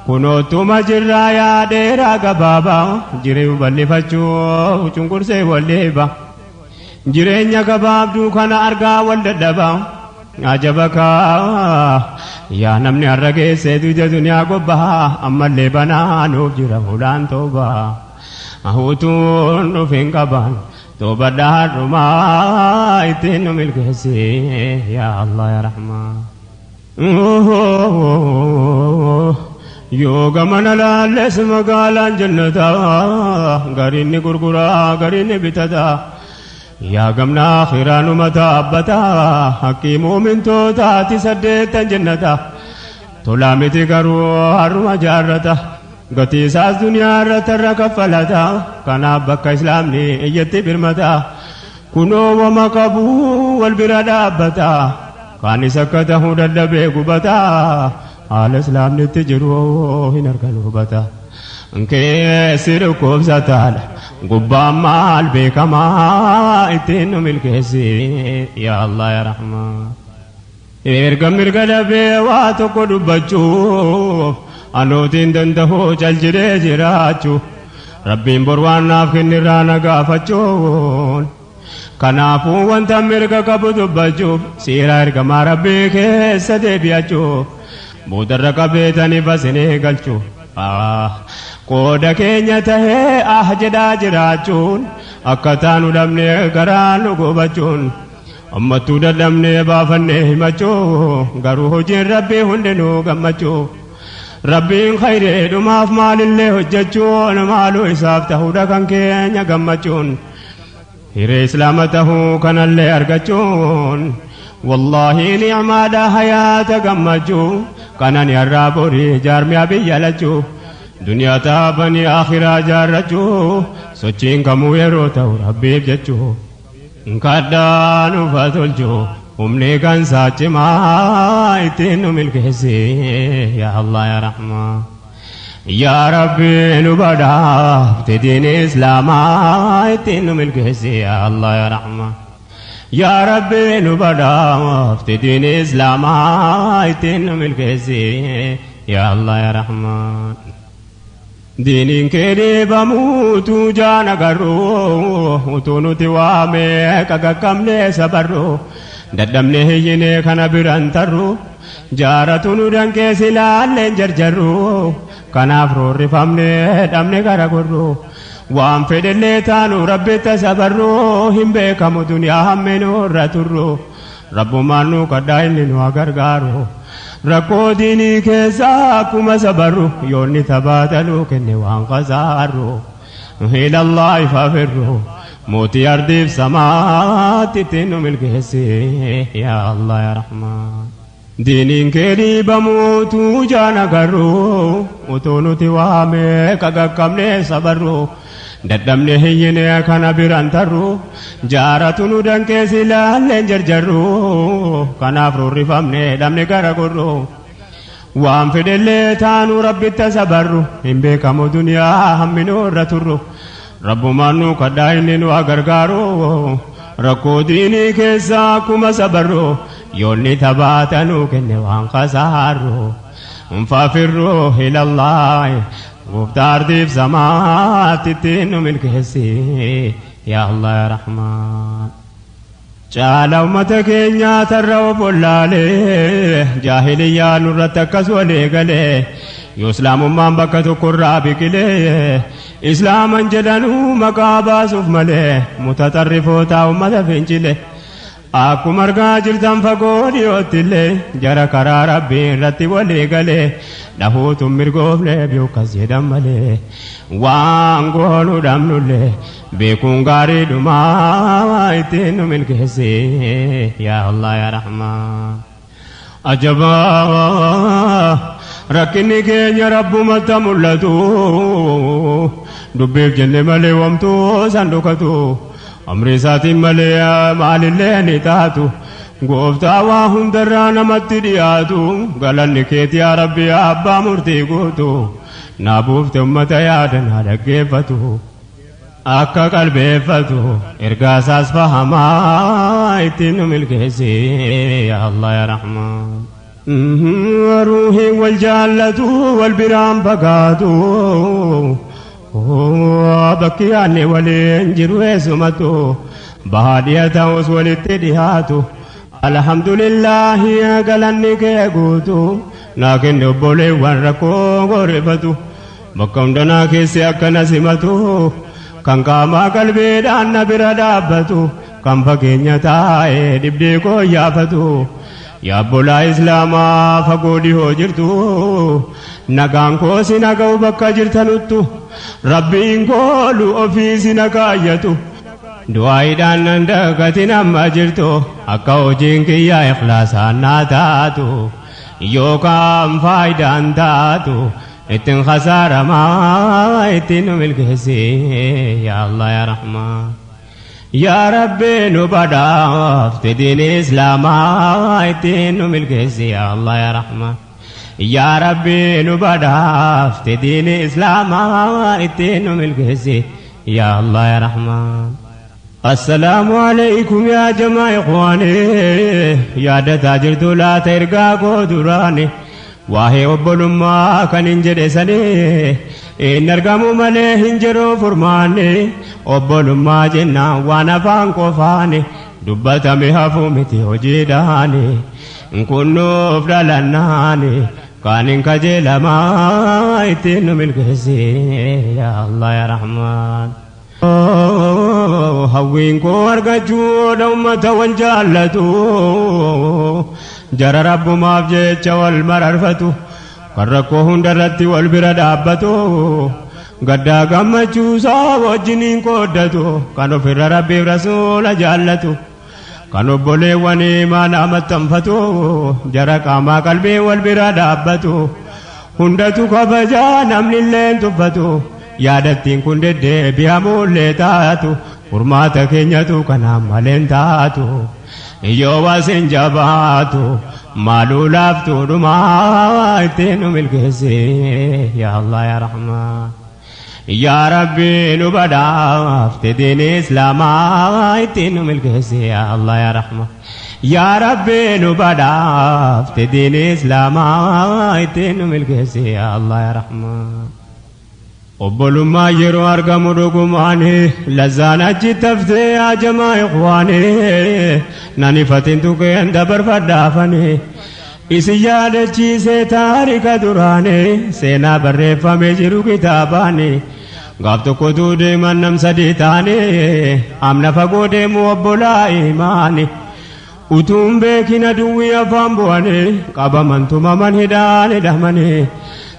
kunootuma jirraa yaa dheeraa gabaabaa jiruu bal'ifachuu cunqursee walleeba jireenya gabaabduu kana argaa wal dadhaba ajaba kaa yaa namni har'a geessee duja duniyaa gobbaa ammallee banaanuuf jira fuulaan toobaa hutuun dhufin qaban toobadhaan dhumaa ittiin nu milkeessi yaa Allah yaa Rahmaan. Yoo gamana laalles magaalaan jannataa, gariin ni gurguraa, gariin ni bitataa. Yaa gamna akhiraanuma dhaabbataa, haqqii muumintootaati saddeettan jannata. Tolaa miti garuu har'uma jaarrata. Gatii isaas duniyaa irratti irra kaffalata. Kanaaf bakka islaamni iyyatti birmata. Kunoo wama qabu wal bira dhaabbata. Kaanis akka ta'uu dadhabee gubata. Haala islaamni itti jiru hin argan hubata. Keessi dhukkubsataadha. Gubbaan maal beekamaa, ittiin nu milkeessi yaa Allah yaa Rahmaan. Erga mirga dhabee waa tokko dubbachuuf, anootiin danda'u cal jedhee jiraachuu. Rabbiin bor waan naaf kennirraa na gaafachuun. Kanaafuu wanta mirga qabu dubbachuuf, seera ergamaa Rabbii keessa deebi'achuuf, boodarra qabeetanii basinee galchuu. Qooda keenya tahee ah jedhaa jiraachuun, akka taanu dhabnee garaa nu gubachuun, ammattuu dadhabnee baafannee himachuu, garuu hojiin Rabbii hundinuu gammachuu. Rabbiin khayreedhumaaf maalillee hojjechuun, maaluu isaaf ta'uudha kan keenya gammachuun. Hiree islaama tahuu kanallee argachuun, wallaahi ni'maadha hayaata gammachuu. Kanan har'aa borii jaarmiyaa biyya lachuu, duniyaa taabanii akhiraa jaarrachuu, sochiin kamuu yeroo ta'u Rabbiif jechuu. Kadhaa nuuf tolchuu, humni kan saachimaa ittiin nu milkeessi yaa Allah yaa Rahmaan. Yaa Rabbi, nu badhaafte diin islaamaa, ittiin nu milkeessi yaa Allah yaa Rahmaan. Yaa Rabbi, nu badhaafte diin islaamaa, ittiin nu milkeessi yaa Allah yaa Rahmaan. Diiniin kee dhiibamuutu jaan agarru, utuu nuti waamee qaqaqqabnee sabarru, dadhabnee hiyyinee kana biran tarru, jaaratu nu danqee silaalleen jarjarru, kanaaf roorrifamnee dhabne gara gorru. Waan fedhellee taanu Rabbitta sabarru, hin beekamu duniyaa hammeenuu irra turru. Rabbumaan nu kadhaa, inni nu haa gargaaru. Rakkoo diinii keessaa akkuma sabarru, yoonni tabaataluu kenne waan qasaarru. Ilallaa ifafirru, mootii ardiif samaatti ittiin nu milkeessi yaa Allah yaa Rahmaan. Diiniin kee dhiibamuutu jaan agarru, utuu nuti waamee qaqaqqabnee sabarru, dadhabne hiyyinee kana biran tarru, jaaratu nu danqee silaalleen jarjarru, kanaaf roorrifamne dhabne gara gorru. Waan fedhellee taanu Rabbitta sabarru, hin beekamu duniyaa hamminuu irra turru. Rabbumaan nu kadhaa, inni nu haa gargaaru. Rakkoo diinii keessaa akkuma sabarru, yoonni tabaatanuu kenne waan kasaarru. Faafirru ilallaahi, gooftaa ardiif samaatti ittiin nu milkeessi yaa Allah yaa Rahmaan. Caala ummata keenyaa tarra of wallaalee, jaahiliyyaa nurratti akkas walii galee, yoo islaamummaan bakka tokkorraa biqilee, islaaman jedhanuu maqaa baasuuf malee, mutaxarrifoota ummata fincile. Akkuma argaa jirtan fagoo dhiyootti illee, jara karaa Rabbii irratti walii galee dhahuutu mirgoofne beekas jedhan malee, waan goonu dhabnullee beekuun gaariidhumaa, ittiin nu milkeessi yaa Allah yaa Rahmaan. Ajabaa, rakkinni keenya Rabbumatti mul'atu, dubbiif jenne malee wamtuu san dhokatu, amri isaatiin malee maalillee ni taatu. Gooftaa waa hundarraa namatti dhiyaatu, galanni keeti yaa Rabbi, abbaa murtii guutu. Naa buufte ummata yaada naa dhaggeeffatu, akka qalbeeffatu, ergaa isaas fahamaa, ittiin nu milkeessi yaa Allah yaa Rahmaan. Ruuhiin wal jaallatu wal biraan fagaatu, bakki yaadne waliin jiru eessumatu, bahaa dhiya ta'us walitti dhiyaatu. Alhamdulillaahi, galanni kee guutu, naa kenne obboleewwan rakkoo gorifatu, bakka hundanaa keessi akkana simatu, kan qaamaa qalbiidhaan na bira dhaabbatu, kan fageenya taa'ee dhibdee koo yaafatu. Yaa obbolaa Islaamaa fagoo dhihoo jirtu, nagaan koo sin haga'u bakka jirtanuttu, Rabbiin koolu ofii sin kaayyatu. Du'aayiidhaan nan dagatin amma jirtu, akka hojiin kiyyaa ikhlaasaan naa taatu, yookaan faayidaan taatu, ittiin khasaaramaa ittiin nu milkeessi yaa Allah yaa Rahmaan. Yaa Rabbi nu badhaafte diin Islaamaa ittiin nu milkeessi yaa Allah yaa Rahmaan. Yaa Rabbi nu badhaafte diin Islaamaa ittiin nu milkeessi yaa Allah yaa Rahmaan. Assalaamu alaykum yaa jamaa ikhwaani, yaadataa jirtu laata ergaa koo duraani, waa'ee obbolummaa kan hin jedhe sanii, hin argamu malee hin jiru furmaanni. Obbolummaa jennaan waan afaan qofaani dubbatame hafuu miti, hojiidhaani kunnuuf dhalannaani kaan hin kajeelamaa ittiin nu milkeessi yaa Allah yaa Rahmaan. Hawwiin koo argachuudha ummata wal jaallatu, jara rabbumaaf jecha wal mararfatu, kan rakkoo hundarratti wal bira dhaabbatu, gaddaa gammachuusaa wajjiniin qooddatu, kan ofirra rabbiif rasuula jaallatu, kan obboleewwan imaanaa maxxanfatu, jara qaamaa qalbii wal bira dhaabbatu, hundatu kabajaa namni illee tuffatu. Yaadattiin kun deddeebi'amuullee taatu, furmaata keenyatu kanaan maleen taatu, yoo wasin jabaatu maaluu laaftuu dhumaa ittiin nu milkeessi yaa Allah yaa Rahmaan. Yaa Rabbi nu badhaafte diin Islaamaa ittiin nu milkeessi yaa Allah yaa Rahmaan. Yaa Rabbi nu badhaafte diin Islaamaa ittiin nu milkeessi yaa Allah yaa Rahmaan. Obbolummaa yeroo argamu dhugumaani lazzaan achi taftee yaa jamaa ikhwaani, nan ifatin tuqeen dabarfadhaafani. Isin yaadachiisee taarika duraani, seenaa barreeffamee jiru kitaabaani. Gaaf tokkotu deeman nam sadii taane, amna fagoo deemu obbolaa imaani. Utuun beekin aduwwi afaan bu'anii, qabaman tumaman hidhaan hidhamanii,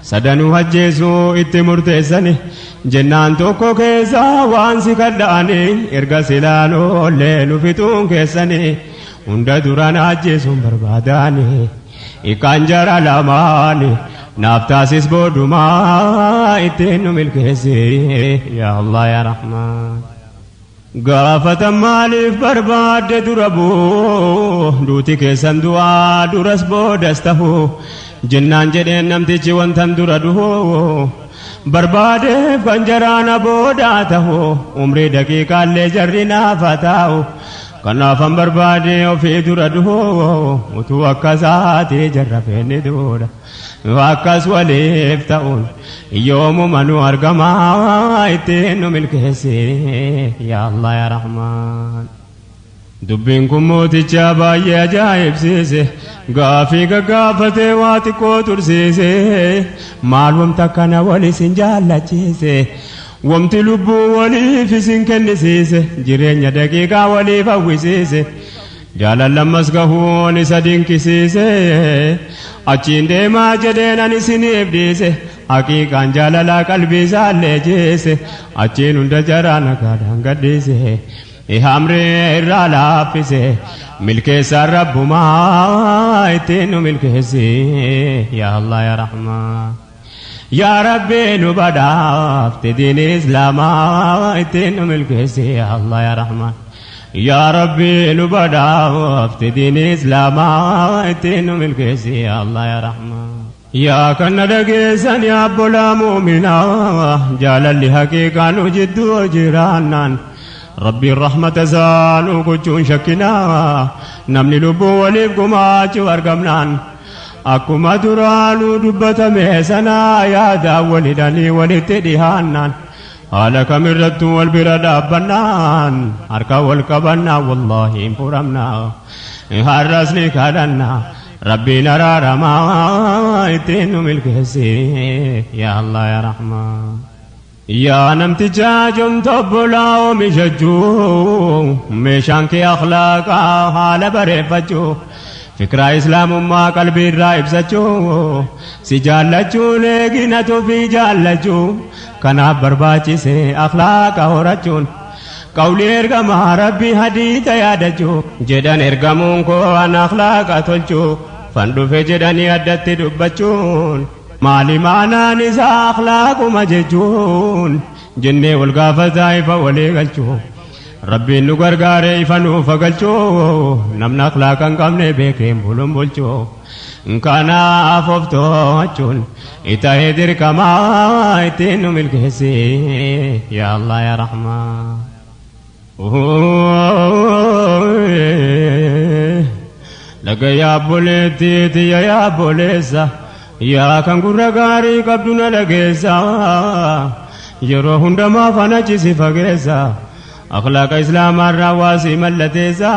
sadanuu ajjeesuu itti murteessani. Jennaan tokko keessaa waan si kadha'anii, erga silaan oollee nu fixuun keessanii, hunda duraan ajjeesuun barbaadani. Ikaan jara lamaani naaf taasis boodumaa ittiin nu milkeessi yaa Allah yaa Rahmaan. Gaafatan maaliif barbaadde dura bu'u, duuti keessan du'aa duras boodas ta'u jennaan jedheen, namtichi wantan dura du'u barbaadeef kan jaraana boodaa ta'u, umrii daqiiqaallee jarri naafa taa'u, kanaafan barbaade ofii dura du'u, utuu akkasaati jarra feenni duudha. Akkas waliif ta'uun yoomuma nu argamaa ittiin nu milkeessi yaa Allah yaa Rahmaan. Dubbiin kun mooticha baay'ee ajaa'ibsiise, gaafii gaggaafatee waa xiqqoo tursiise. Maal wamta kana wal isin jaallachiise, wamti lubbuu waliif isin kennisiise, jireenya daqiiqaa waliif hawwisiise? Jaalallammas gahuun isa dinqisiise. Achiin deemaa jedheen ani isiniif dhiise, haqiiqaan jaalalaa qalbii isaallee jeese. Achiin hunda jaraa nagaadhaan gadhiise, hamree irraa laaffise. Milkeessaan rabbumaa ittiin nu milkeessi yaa Allah yaa Rahmaan. Yaa Rabbi nu badhaafte diin Islaamaa ittiin nu milkeessi yaa Allah yaa Rahmaan. Yaa Rabbi nu badhaafte diin Islaamaa ittiin nu milkeessi yaa Allah yaa Rahmaan. Yaa kan na dhageessan, yaa obbolaa muuminaa, jaalalli haqiiqaa nu jidduu jiraannaan Rabbiin rahmata isaa nu gochuun shakkinaa, namni lubbuu waliif gumaachuu argamnaan, akkuma duraanuu dubbatame sanaa yaadaan wal hidhanii walitti dhihaannaan, haala kamirrattuu wal bira dhaabbannaan, harka wal qabannaa, wallaahi hin furamnaa. Har'as ni kadhannaa Rabbiin araaramaa ittiin nu milkeessi yaa Allah yaa Rahmaan. Yaa namticha jomta obbolaa oomishachuu, meeshaan kee akhlaaqaa haala bareeffachuu, Fikiraa islaamummaa qalbii irraa ibsachuu, si jaallachuun eeginatu fi jaallachuu, kanaaf barbaachise akhlaaqa horachuun. Qawli ergamaa rabbi hadiisa yaadachuu, jedhan ergamuun koo an akhlaaqa tolchuu, fan dhufe jedhanii addatti dubbachuun. Maali maanaan isaa akhlaaquma jechuun, jennee wal gaafataa ifa walii galchuu. Rabbiin nu gargaaree ifa nuuf galchuu, namni akhlaaqa hin qabne beekeen buluun bulchuu. Kanaaf of to'achuun itahee dirqamaa ittiin nu milkeessi yaa Allah yaa Rahmaan. Laga yaabboleetti tiyya yaabboleessa, yaa kan gurra gaarii qabdu na dhageessa, yeroo hundumaa faana si fageessa, akhlaaqa islaamaarraa waa si mallateessa,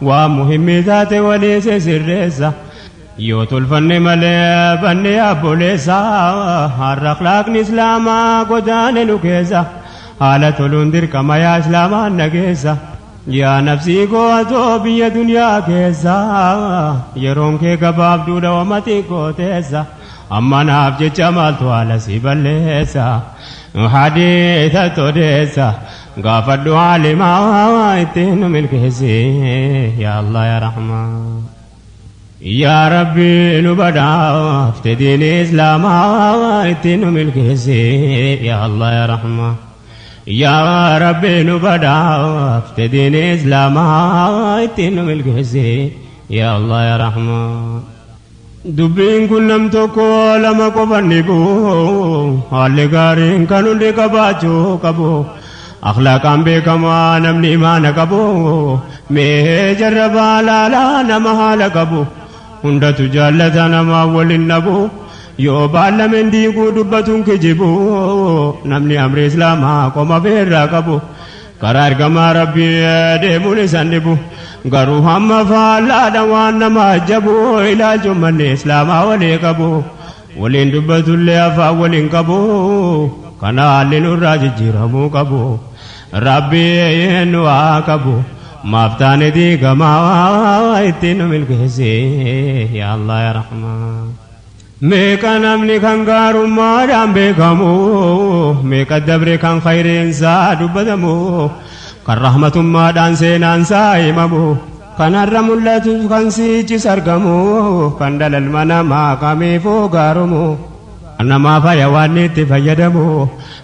waa muhimmii taate walii si sirreessa. Yoo tolfanne malee banne yaabboleessa, har'a akhlaaqni islaamaa godaane nu keessa, haala toluun dirqama yaa islaamaan nageessa. Yaa nafsii koo atoo biyya duniyaa keessa, yeroon kee gabaabduudha wamatii koo teessa, amma naaf jecha maaltu haala si balleessa, hadiisa todeessa, gaafadhu haalimaa ittiin nu milkeessi yaa Allah yaa Rahmaan. Yaa Rabbi nu badhaafte diin islaamaa ittiin nu milkeessi yaa Allah yaa Rahmaan. Yaa Rabbi nu badhaafte diin islaamaa ittiin nu milkeessi yaa Allah yaa Rahmaan. Dubbiin kun nam tokko lama qofan dhibu, haalli gaariin kan hundi qabaachuu qabu. Akhlaaqaan beekamaa namni imaana qabu, mee jarrabaa laalaa nama haala qabu. Hundatu jaallata namaa waliin dhabu, yoo baallameen diiguu dubbatuun kijibu, namni amri islaamaa qoma feerraa qabu. Karaa ergamaa rabbii deemuun isan dhibu, garuu hamma faallaadha waan nama ajabu, ilaalchuun manni islaamaa walii qabu. Waliin dubbatullee afaan waliin qabu, kana haalli nurraa jijjiiramuu qabu. Rabbii nu haa qabu, maaf taane diigamaa ittiin nu milkeessi yaa Allah yaa Rahmaan. Meeqa namni kan gaarummaadhaan beekamu, meeqa dabre kan khayriinsaa dubbatamu, kan rahmatummaadhaan seenaansaa himamu, kan har'a mul'atu kan siichis argamu, kan dhalalma namaa kamiifuu gaarumu, kan namaa faya waan itti fayyadamu,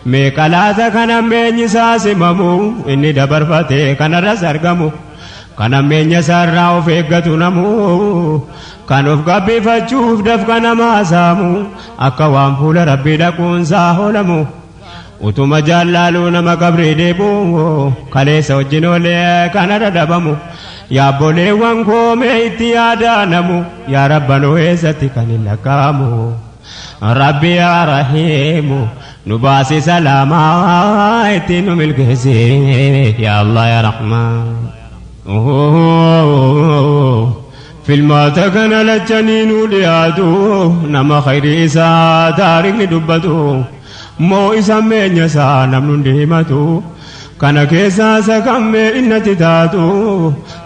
meeqa laata kan hammeenyi isaa simamu, inni dabarfate kanarras argamu. Kan hammeenya isaarraa of eeggatu namu, kan of gabbifachuuf dafqa namaa saamu, akka waan fuula rabbii dhaquunsaa hoolamu. Utuma jaallaaluu nama qabrii deebu, kaleessa wajjin oolee kanarra dhabamu. Yaabboleewwan koomee itti yaadaanamu, yaa rabbanoo eessatti kan hin lakkaa'amu. Rabbi yaa Rahiimu nu baasi salaamaa ittiin nu milkeessi yaa Allah yaa Rahmaan. Filmaata kana lachanii nu dhiyaatu, nama khayrii isaa taarikhni dubbatu, moo isa meenya isaa namni hundi himatu, kana keessaa isa kammee innatti taatu,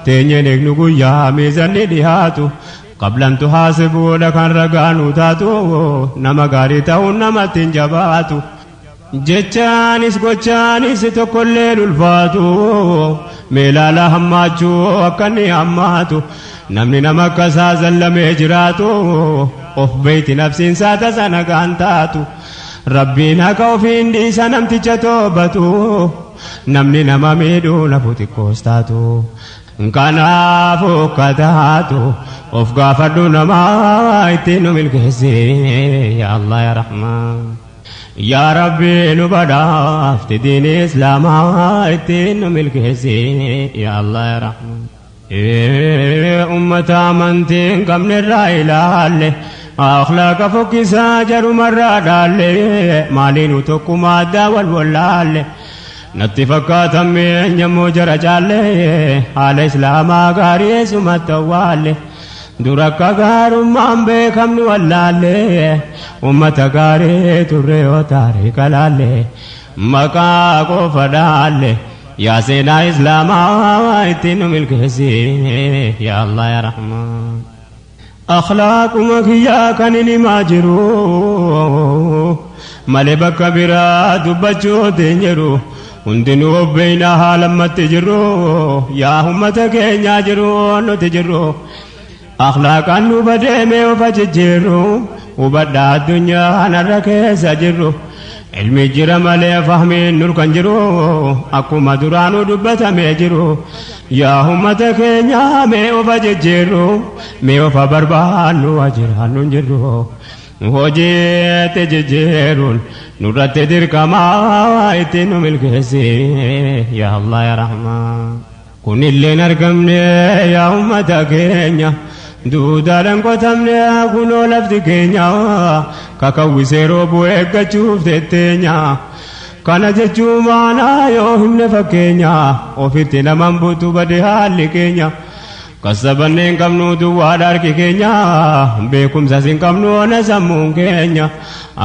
teenyeen eegnu guyyaa miizanni dhiyaatu, qablantu haasibuudha kan ragaa nu taatu, nama gaarii ta'uun namatti hin jabaatu. Jechaanis gochaanis tokkollee ulfaatu, meelaala hammaachuu akka inni hammaatu, namni nama akkasaa zallamee jiraatu, of beeyti nafsiinsaa tasa nagaan taatu. Rabbiin haqa ofiin dhiisa namticha toobatu, namni nama miidhuu nafu xiqqoos taatu. Kanaafuu kataatu of gaafadhu namaa ittiin nu milkeessi yaa Allah yaa Rahmaan. Yaa Rabbi nu badhaafte diin islaamaa ittiin nu milkeessi yaa Allah yaa Rahmaan. Ummata amantii hin qabnerraa ilaalle, akhlaaqa fokkisaa jarumarraa dhaalle, maaliinu tokkuma addaa wal wallaalle. Natti fakkaatan eenyammoo jara caalle, haala islaamaa gaarii eessumatti awwaalle. Dura akka gaarummaan beekamnu wallaalle, ummata gaarii turre yoo taariika laalle, maqaa qofa dhaalle. Yaa seenaa Islaamaa ittiin nu milkeessi yaa Allah yaa Rahmaan. Akhlaaquma kiyyaa kan hin himaa jiru malee bakka biraa dubbachuutti hin jiru. Hundinuu obbeeyna haala ammatti jirru yaa ummata keenyaa jiru nuti jirru. Akhlaaqaan nu badeemee ofa jijjiirru hubadhaa addunyaa kanarra keessa jirru. Ilmi jira malee fahmiin nur kan jiru akkuma duraanuu dubbatamee jiru. Yaa ummata keenyaa mee ofa jijjiirru mee ofa barbaannu jiraannu hin jirru. Hojiitti jijjiiruun nurratti dirqamaa ittiin nu milkeessi yaa Allah yaa Rahmaan. Kunilleen argamne yaa ummata keenya duudaadhaan qotamne kunoo lafti keenya kakawwisee roobuu eeggachuuf tetteenya. Kana jechuun maanaa yoo himne fakkeenya ofitti naman butu bade haalli keenya. Kassabanne hin qabnu duwwaadha harki keenya beekumsas hin qabnu ona sammuun keenya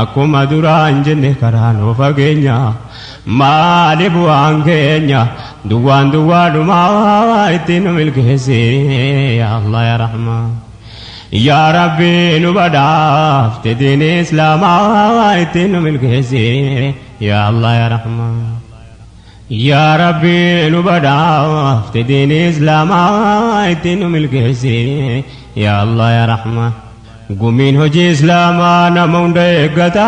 akkuma duraan jenne karaa nuu fageenya maali bu'aan keenya duwwaan duwwaadhumaa ittiin nu milkeessi yaa Allah yaa Rahmaan. Yaa Rabbi nu badhaafte diini Islaamaa ittiin nu milkeessi yaa Allah yaa Rahmaan. Yaa Rabbi nu badhaafte diini Islaamaa ittiin nu milkeessi yaa Allah yaa Rahmaan. Gumiin hojii Islaamaa nama hunda eeggata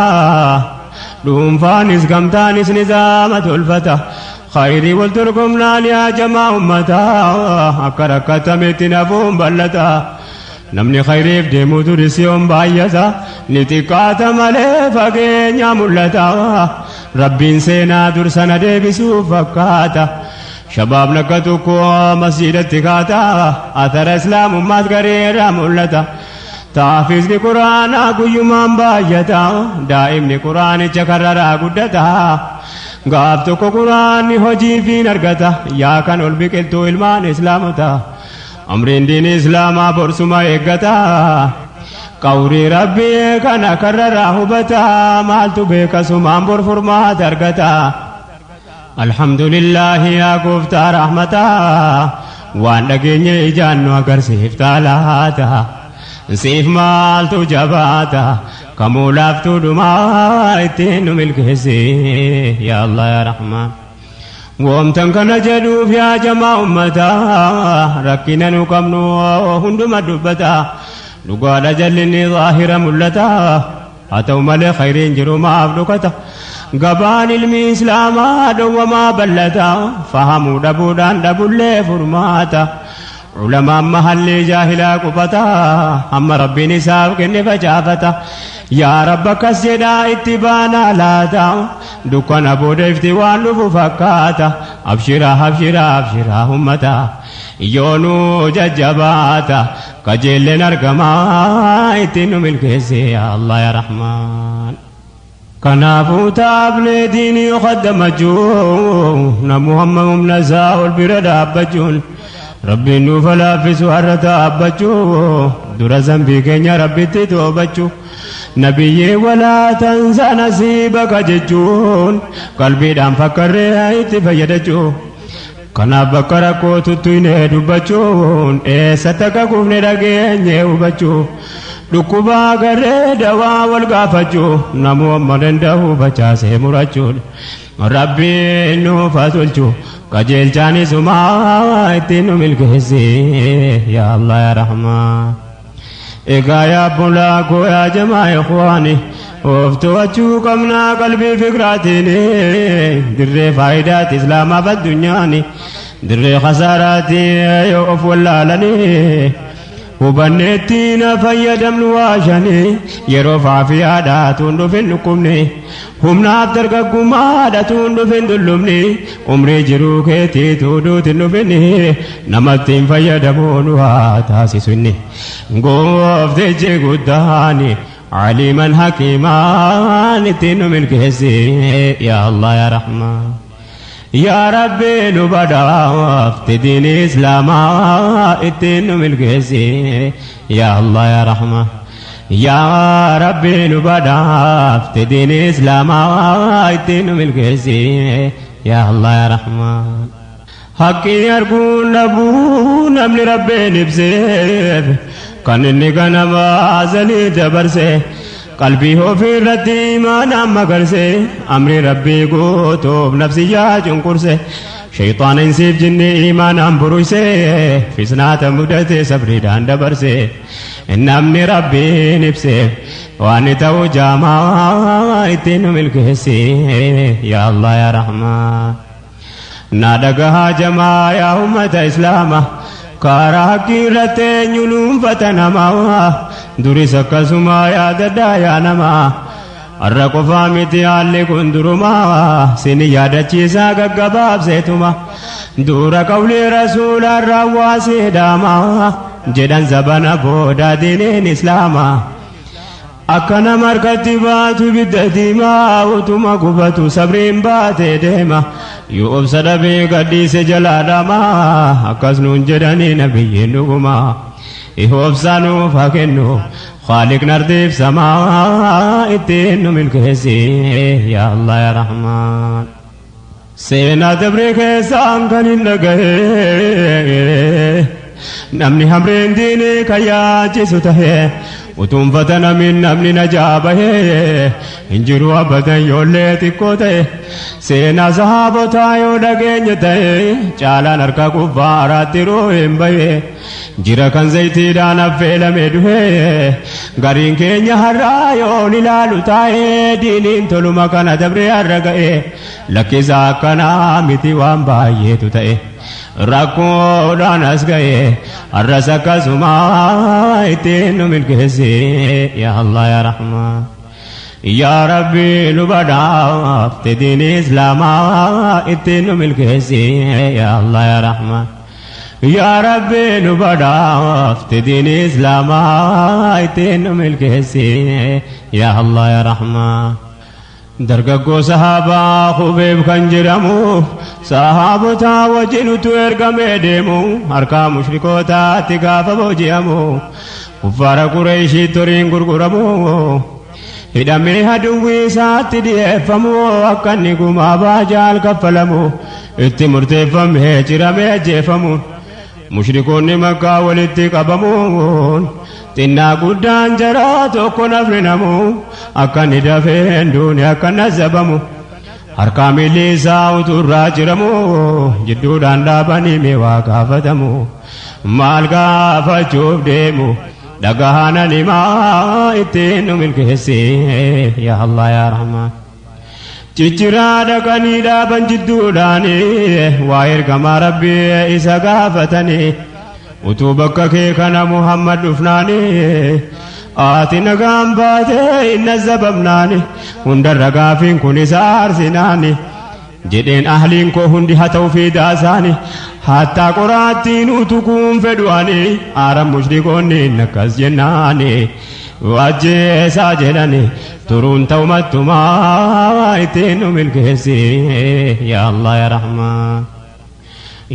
dhuunfaanis gamtaanis nizaama tolfata. Khayrii wal dorgomnaan yaa jamaa ummataa akka rakkatametti nafuun bal'ata. Namni khayriif deemu duris yoom baay'ata ni xiqqaata malee fageenya mul'ata. Rabbiin seenaa dursana deebisuuf fakkaata. Shabaabni akka tokko masjiidatti kaata athara islaamummaas gareera mul'ata. Taafisni quraanaa guyyumaan baay'ata daa'imni quraanicha karraraa guddata. Gaaf tokko quraanni hojii fiin argata yaa kan ol biqiltuu ilmaan islaamota. Amriin diini islaamaa borsuma eeggata. Qawrii rabbii kana karraraa hubata maaltu beeka sumaan bor furmaata argata. Alhamdulillaahi yaa gooftaa rahmataa waan dhageenye ijaan nu agarsiiftaa laata. Siif maaltu jabaata kamuu laaftuu dhumaa ittiin nu milkeessi yaa Allah yaa Rahmaan. Woomtan kana jedhuuf yaa jamaa ummataa rakkina nu qabnu hunduma dubbata. Dhugaadha jallinni zaahira mul'ata. Haa ta'u malee khayriin jiru maaf dhokata. Gabaan ilmi islaamaa dhowwamaa bal'ata. Fahamuu dhabuudhaan dhabullee furmaata. Ulamaan mahallii jaahilaa qubata. Hamma rabbiin isaaf kenne facaafata. Yaa Rabba akkas jedhaa itti baanaa laata. Dukkana booda ifti waan dhufu fakkaata. Abshiraa abshiraa abshiraa ummata. Yoonuu jajjabaata. Kajeelleen argamaa ittiin nu milkeessi yaa Allah yaa Rahmaan. Kanaafuu taablee diinii kaddamachuu namu hamma humna isaa ol bira dhaabbachuun Rabbiin nuuf laaffisu har'a taabbachuu dura zambii keenya Rabbitti toobachuu nabiyyee walaa tansa nasiibaka jechuun qalbiidhaan fakkarree itti fayyadachuu. Kanaaf bakka rakkoo tuttuynee dubbachuun eessatti akka kufne dhageenye hubachuu dhukkuba agarree dawaa wal gaafachuu namuu amma danda'u facaasee murachuun Rabbiin nuuf haa tolchu qajeelchaan isumaa ittiin nu milkeessi yaa Allah yaa Rahmaan. Egaa yaa obbolaa koo yaa jamaa ikhwaani of to'achuu qabnaa qalbii fikraatiin dirree faayidaati islaamaaf addunyaani dirree khasaaraati yoo of wallaalanii hubanneetti na fayyadamnu waashanii yeroo faafiyaadha tuun dhufin dhukkubni humnaaf dargaggummaadha tuun dhufin dullumni umrii jiruu keetii tuuduutin dhufin namatti hin fayyadamuun waa taasisu inni. Gooftichi guddaani aliiman hakiimaan ittiin nu milkeessi yaa Allah yaa Rahmaan. Yaa Rabbi nu badhaafte diini Islaamaa ittiin nu milkeessi yaa Allah yaa Rahmaan. Yaa Rabbi nu badhaafte diini Islaamaa ittiin nu milkeessi Yaa Allah yaa Rahmaan. Haqqii arguun dhabuu namni Rabbiin ibseef kan inni ganama azalii dabarse qalbii ofii irratti imaanaan magarse amri Rabbii guutuuf nafsiyyaa cunqurse shayxaana insiif jinni imaanaan buruyse fisnaata mudate sabriidhaan dabarse namni Rabbiin ibseef waan ta'u jaamaa ittiin nu milkeessi yaa Allah yaa Rahmaan. Na dhagahaa jamaa yaa ummata islaama karaa haqqii irratti eenyu nuunfata namaa duris akkasuma yaadadhaa yaa namaa har'a qofaa miti haalli kun durumaa sini yaadachiisaa gaggabaabseetuma dura qawlii rasuulaan raawwaasee dhaamaa jedhan zabana booda diiniin islaamaa. Akka nama harkatti baatu ibidda diimaa utuma gubatu sabriin baatee deema yoo obsa dhabee gadhiise jalaa dhamaa akkas nuun jedhanii nabiyyiin dhugumaa obsa nuuf haa kennu Khaaliqni ardiif samaa ittiin nu milkeessi yaa Allah yaa Rahmaan. Seenaa dabree keessaan kan hin dhagahe namni hamreen diinii kan yaachisu tahe utuun fatanamin namni najaa bahe hin jiru abadan yoollee xiqqoo ta'e seenaa sahaabotaa yoo dhageenye ta'e caalaan harka kuffaaraatti hin bahe jira kan zayitiidhaan affeelame duhe gariin keenya har'aa yoon ilaalu taa'ee diiniin toluma kana dabree har'a ga'e lakkisa akkanaa miti waan baay'eetu ta'e rakkoodhaan as ga'e har'as akkasuma ittiin nu milkeessi yaa Allah yaa Rahmaan. Yaa Rabbi nu badhaafte diin islaamaa ittiin nu milkeessi yaa Allah yaa Rahmaan. Yaa Rabbi nu badhaafte diin islaamaa ittiin nu milkeessi yaa Allah yaa Rahmaan. Dargaggoo sahaabaa Khubeeb kan jedhamu sahaabota wajjin utuu ergamee deemu harkaa mushrikootaatti gaafa booji'amu kuffaara Qureeshiitti horiin gurguramu hidhamee aduwwii isaatti dhiyeeffamu akka inni gumaa baajaal kaffalamu itti murteeffamee ciramee ajjeefamu mushrikoonni Makkaa walitti qabamuun xinnaa guddaan jaraa tokko nafni namu akka inni dafee hin duune akka inni azabamu harkaa miilli isaa utuu irraa ciramu jidduudhaan dhaabanii mee waa gaafatamu maal gaafachuuf deemu dhagahanan himaa ittiin nu milkeessi yaa Allah yaa Rahmaan. Cicciraa dhaqanii dhaaban jidduudhaanii waa ergamaa Rabbii isa gaafatanii utuu bakka kee kana Muhammad dhufnaanii ati nagaan baatee hin azabamnaani hundarra gaafiin kun isa aarsinaani jedheen ahliin koo hundi haa ta'u fiidaa isaani hattaa qoraattiin utukuun fedhuani aaran mushrikoonni akkas jennaani ajjeesaa jedhani turuun ta'umattumaa ittiin nu milkeessi yaa Allah yaa Rahmaan.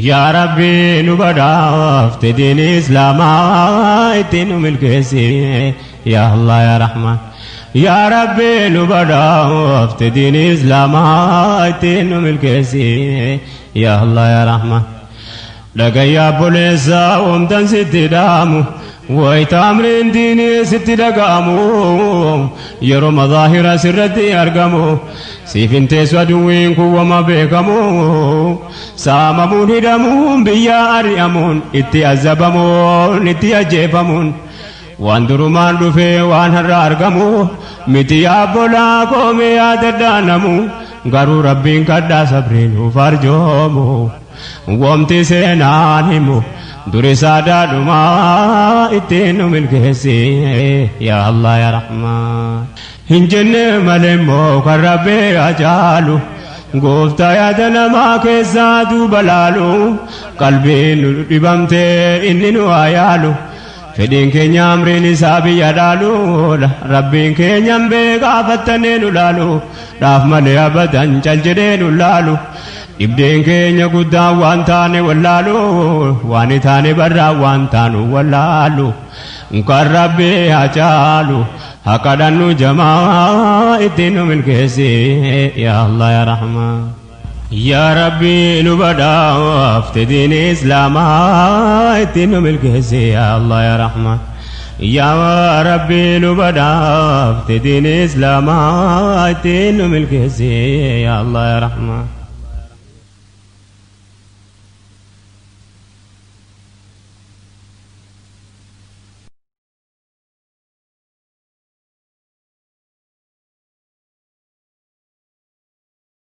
Yaa Rabbi nu badhaafte diin islaamaa ittiin nu milkeessi yaa Allah yaa Rahmaan. Yaa Rabbi nu badhaafte diin islaamaa ittiin nu milkeessi yaa Allah yaa Rahmaan. Dhagayyaa obboleessaa oomtan sitti dhaamu wayita amriin diinii sitti dhaga'amu yeroo mazaahira sirratti argamu siif hin teessu aduwwiin kun wama beekamu saamamuun hidhamuun biyya ari'amuun itti azabamuun itti ajjeefamuun waan durumaan dhufee waan har'a argamu miti yaabbolaa koomee yaadadhaanamu garuu Rabbiin kadhaa sabriin nuuf arjoomu womti seenaan himu duri saadaadhumaa ittiin nu milkeessi yaa Allah yaa Rahmaan. Hin jenne malee immoo kan Rabbii hacaalu gooftaa yaada namaa keessaa duuba laalu qalbiin nu dhibamtee inni nu haa yaalu. Fedhiin keenya amriin isaa biyya dhaaluudha Rabbiin keenya beekaa fattanee nu laalu dhaaf malee abadan cal jedhee nu laalu dhibdeen keenya guddaan waan taane wallaalu waan taane barraa waan taanu wallaalu kan Rabbii hacaalu haqa dhannu jamaa ittiin nu milkeessi yaa Allah yaa Rahmaan. Yaa Rabbi nu badhaafte diin Islaamaa ittiin nu milkeessi yaa Allah yaa Rahmaan. Yaa Rabbi nu badhaafte diin Islaamaa ittiin nu milkeessi yaa Allah yaa Rahmaan.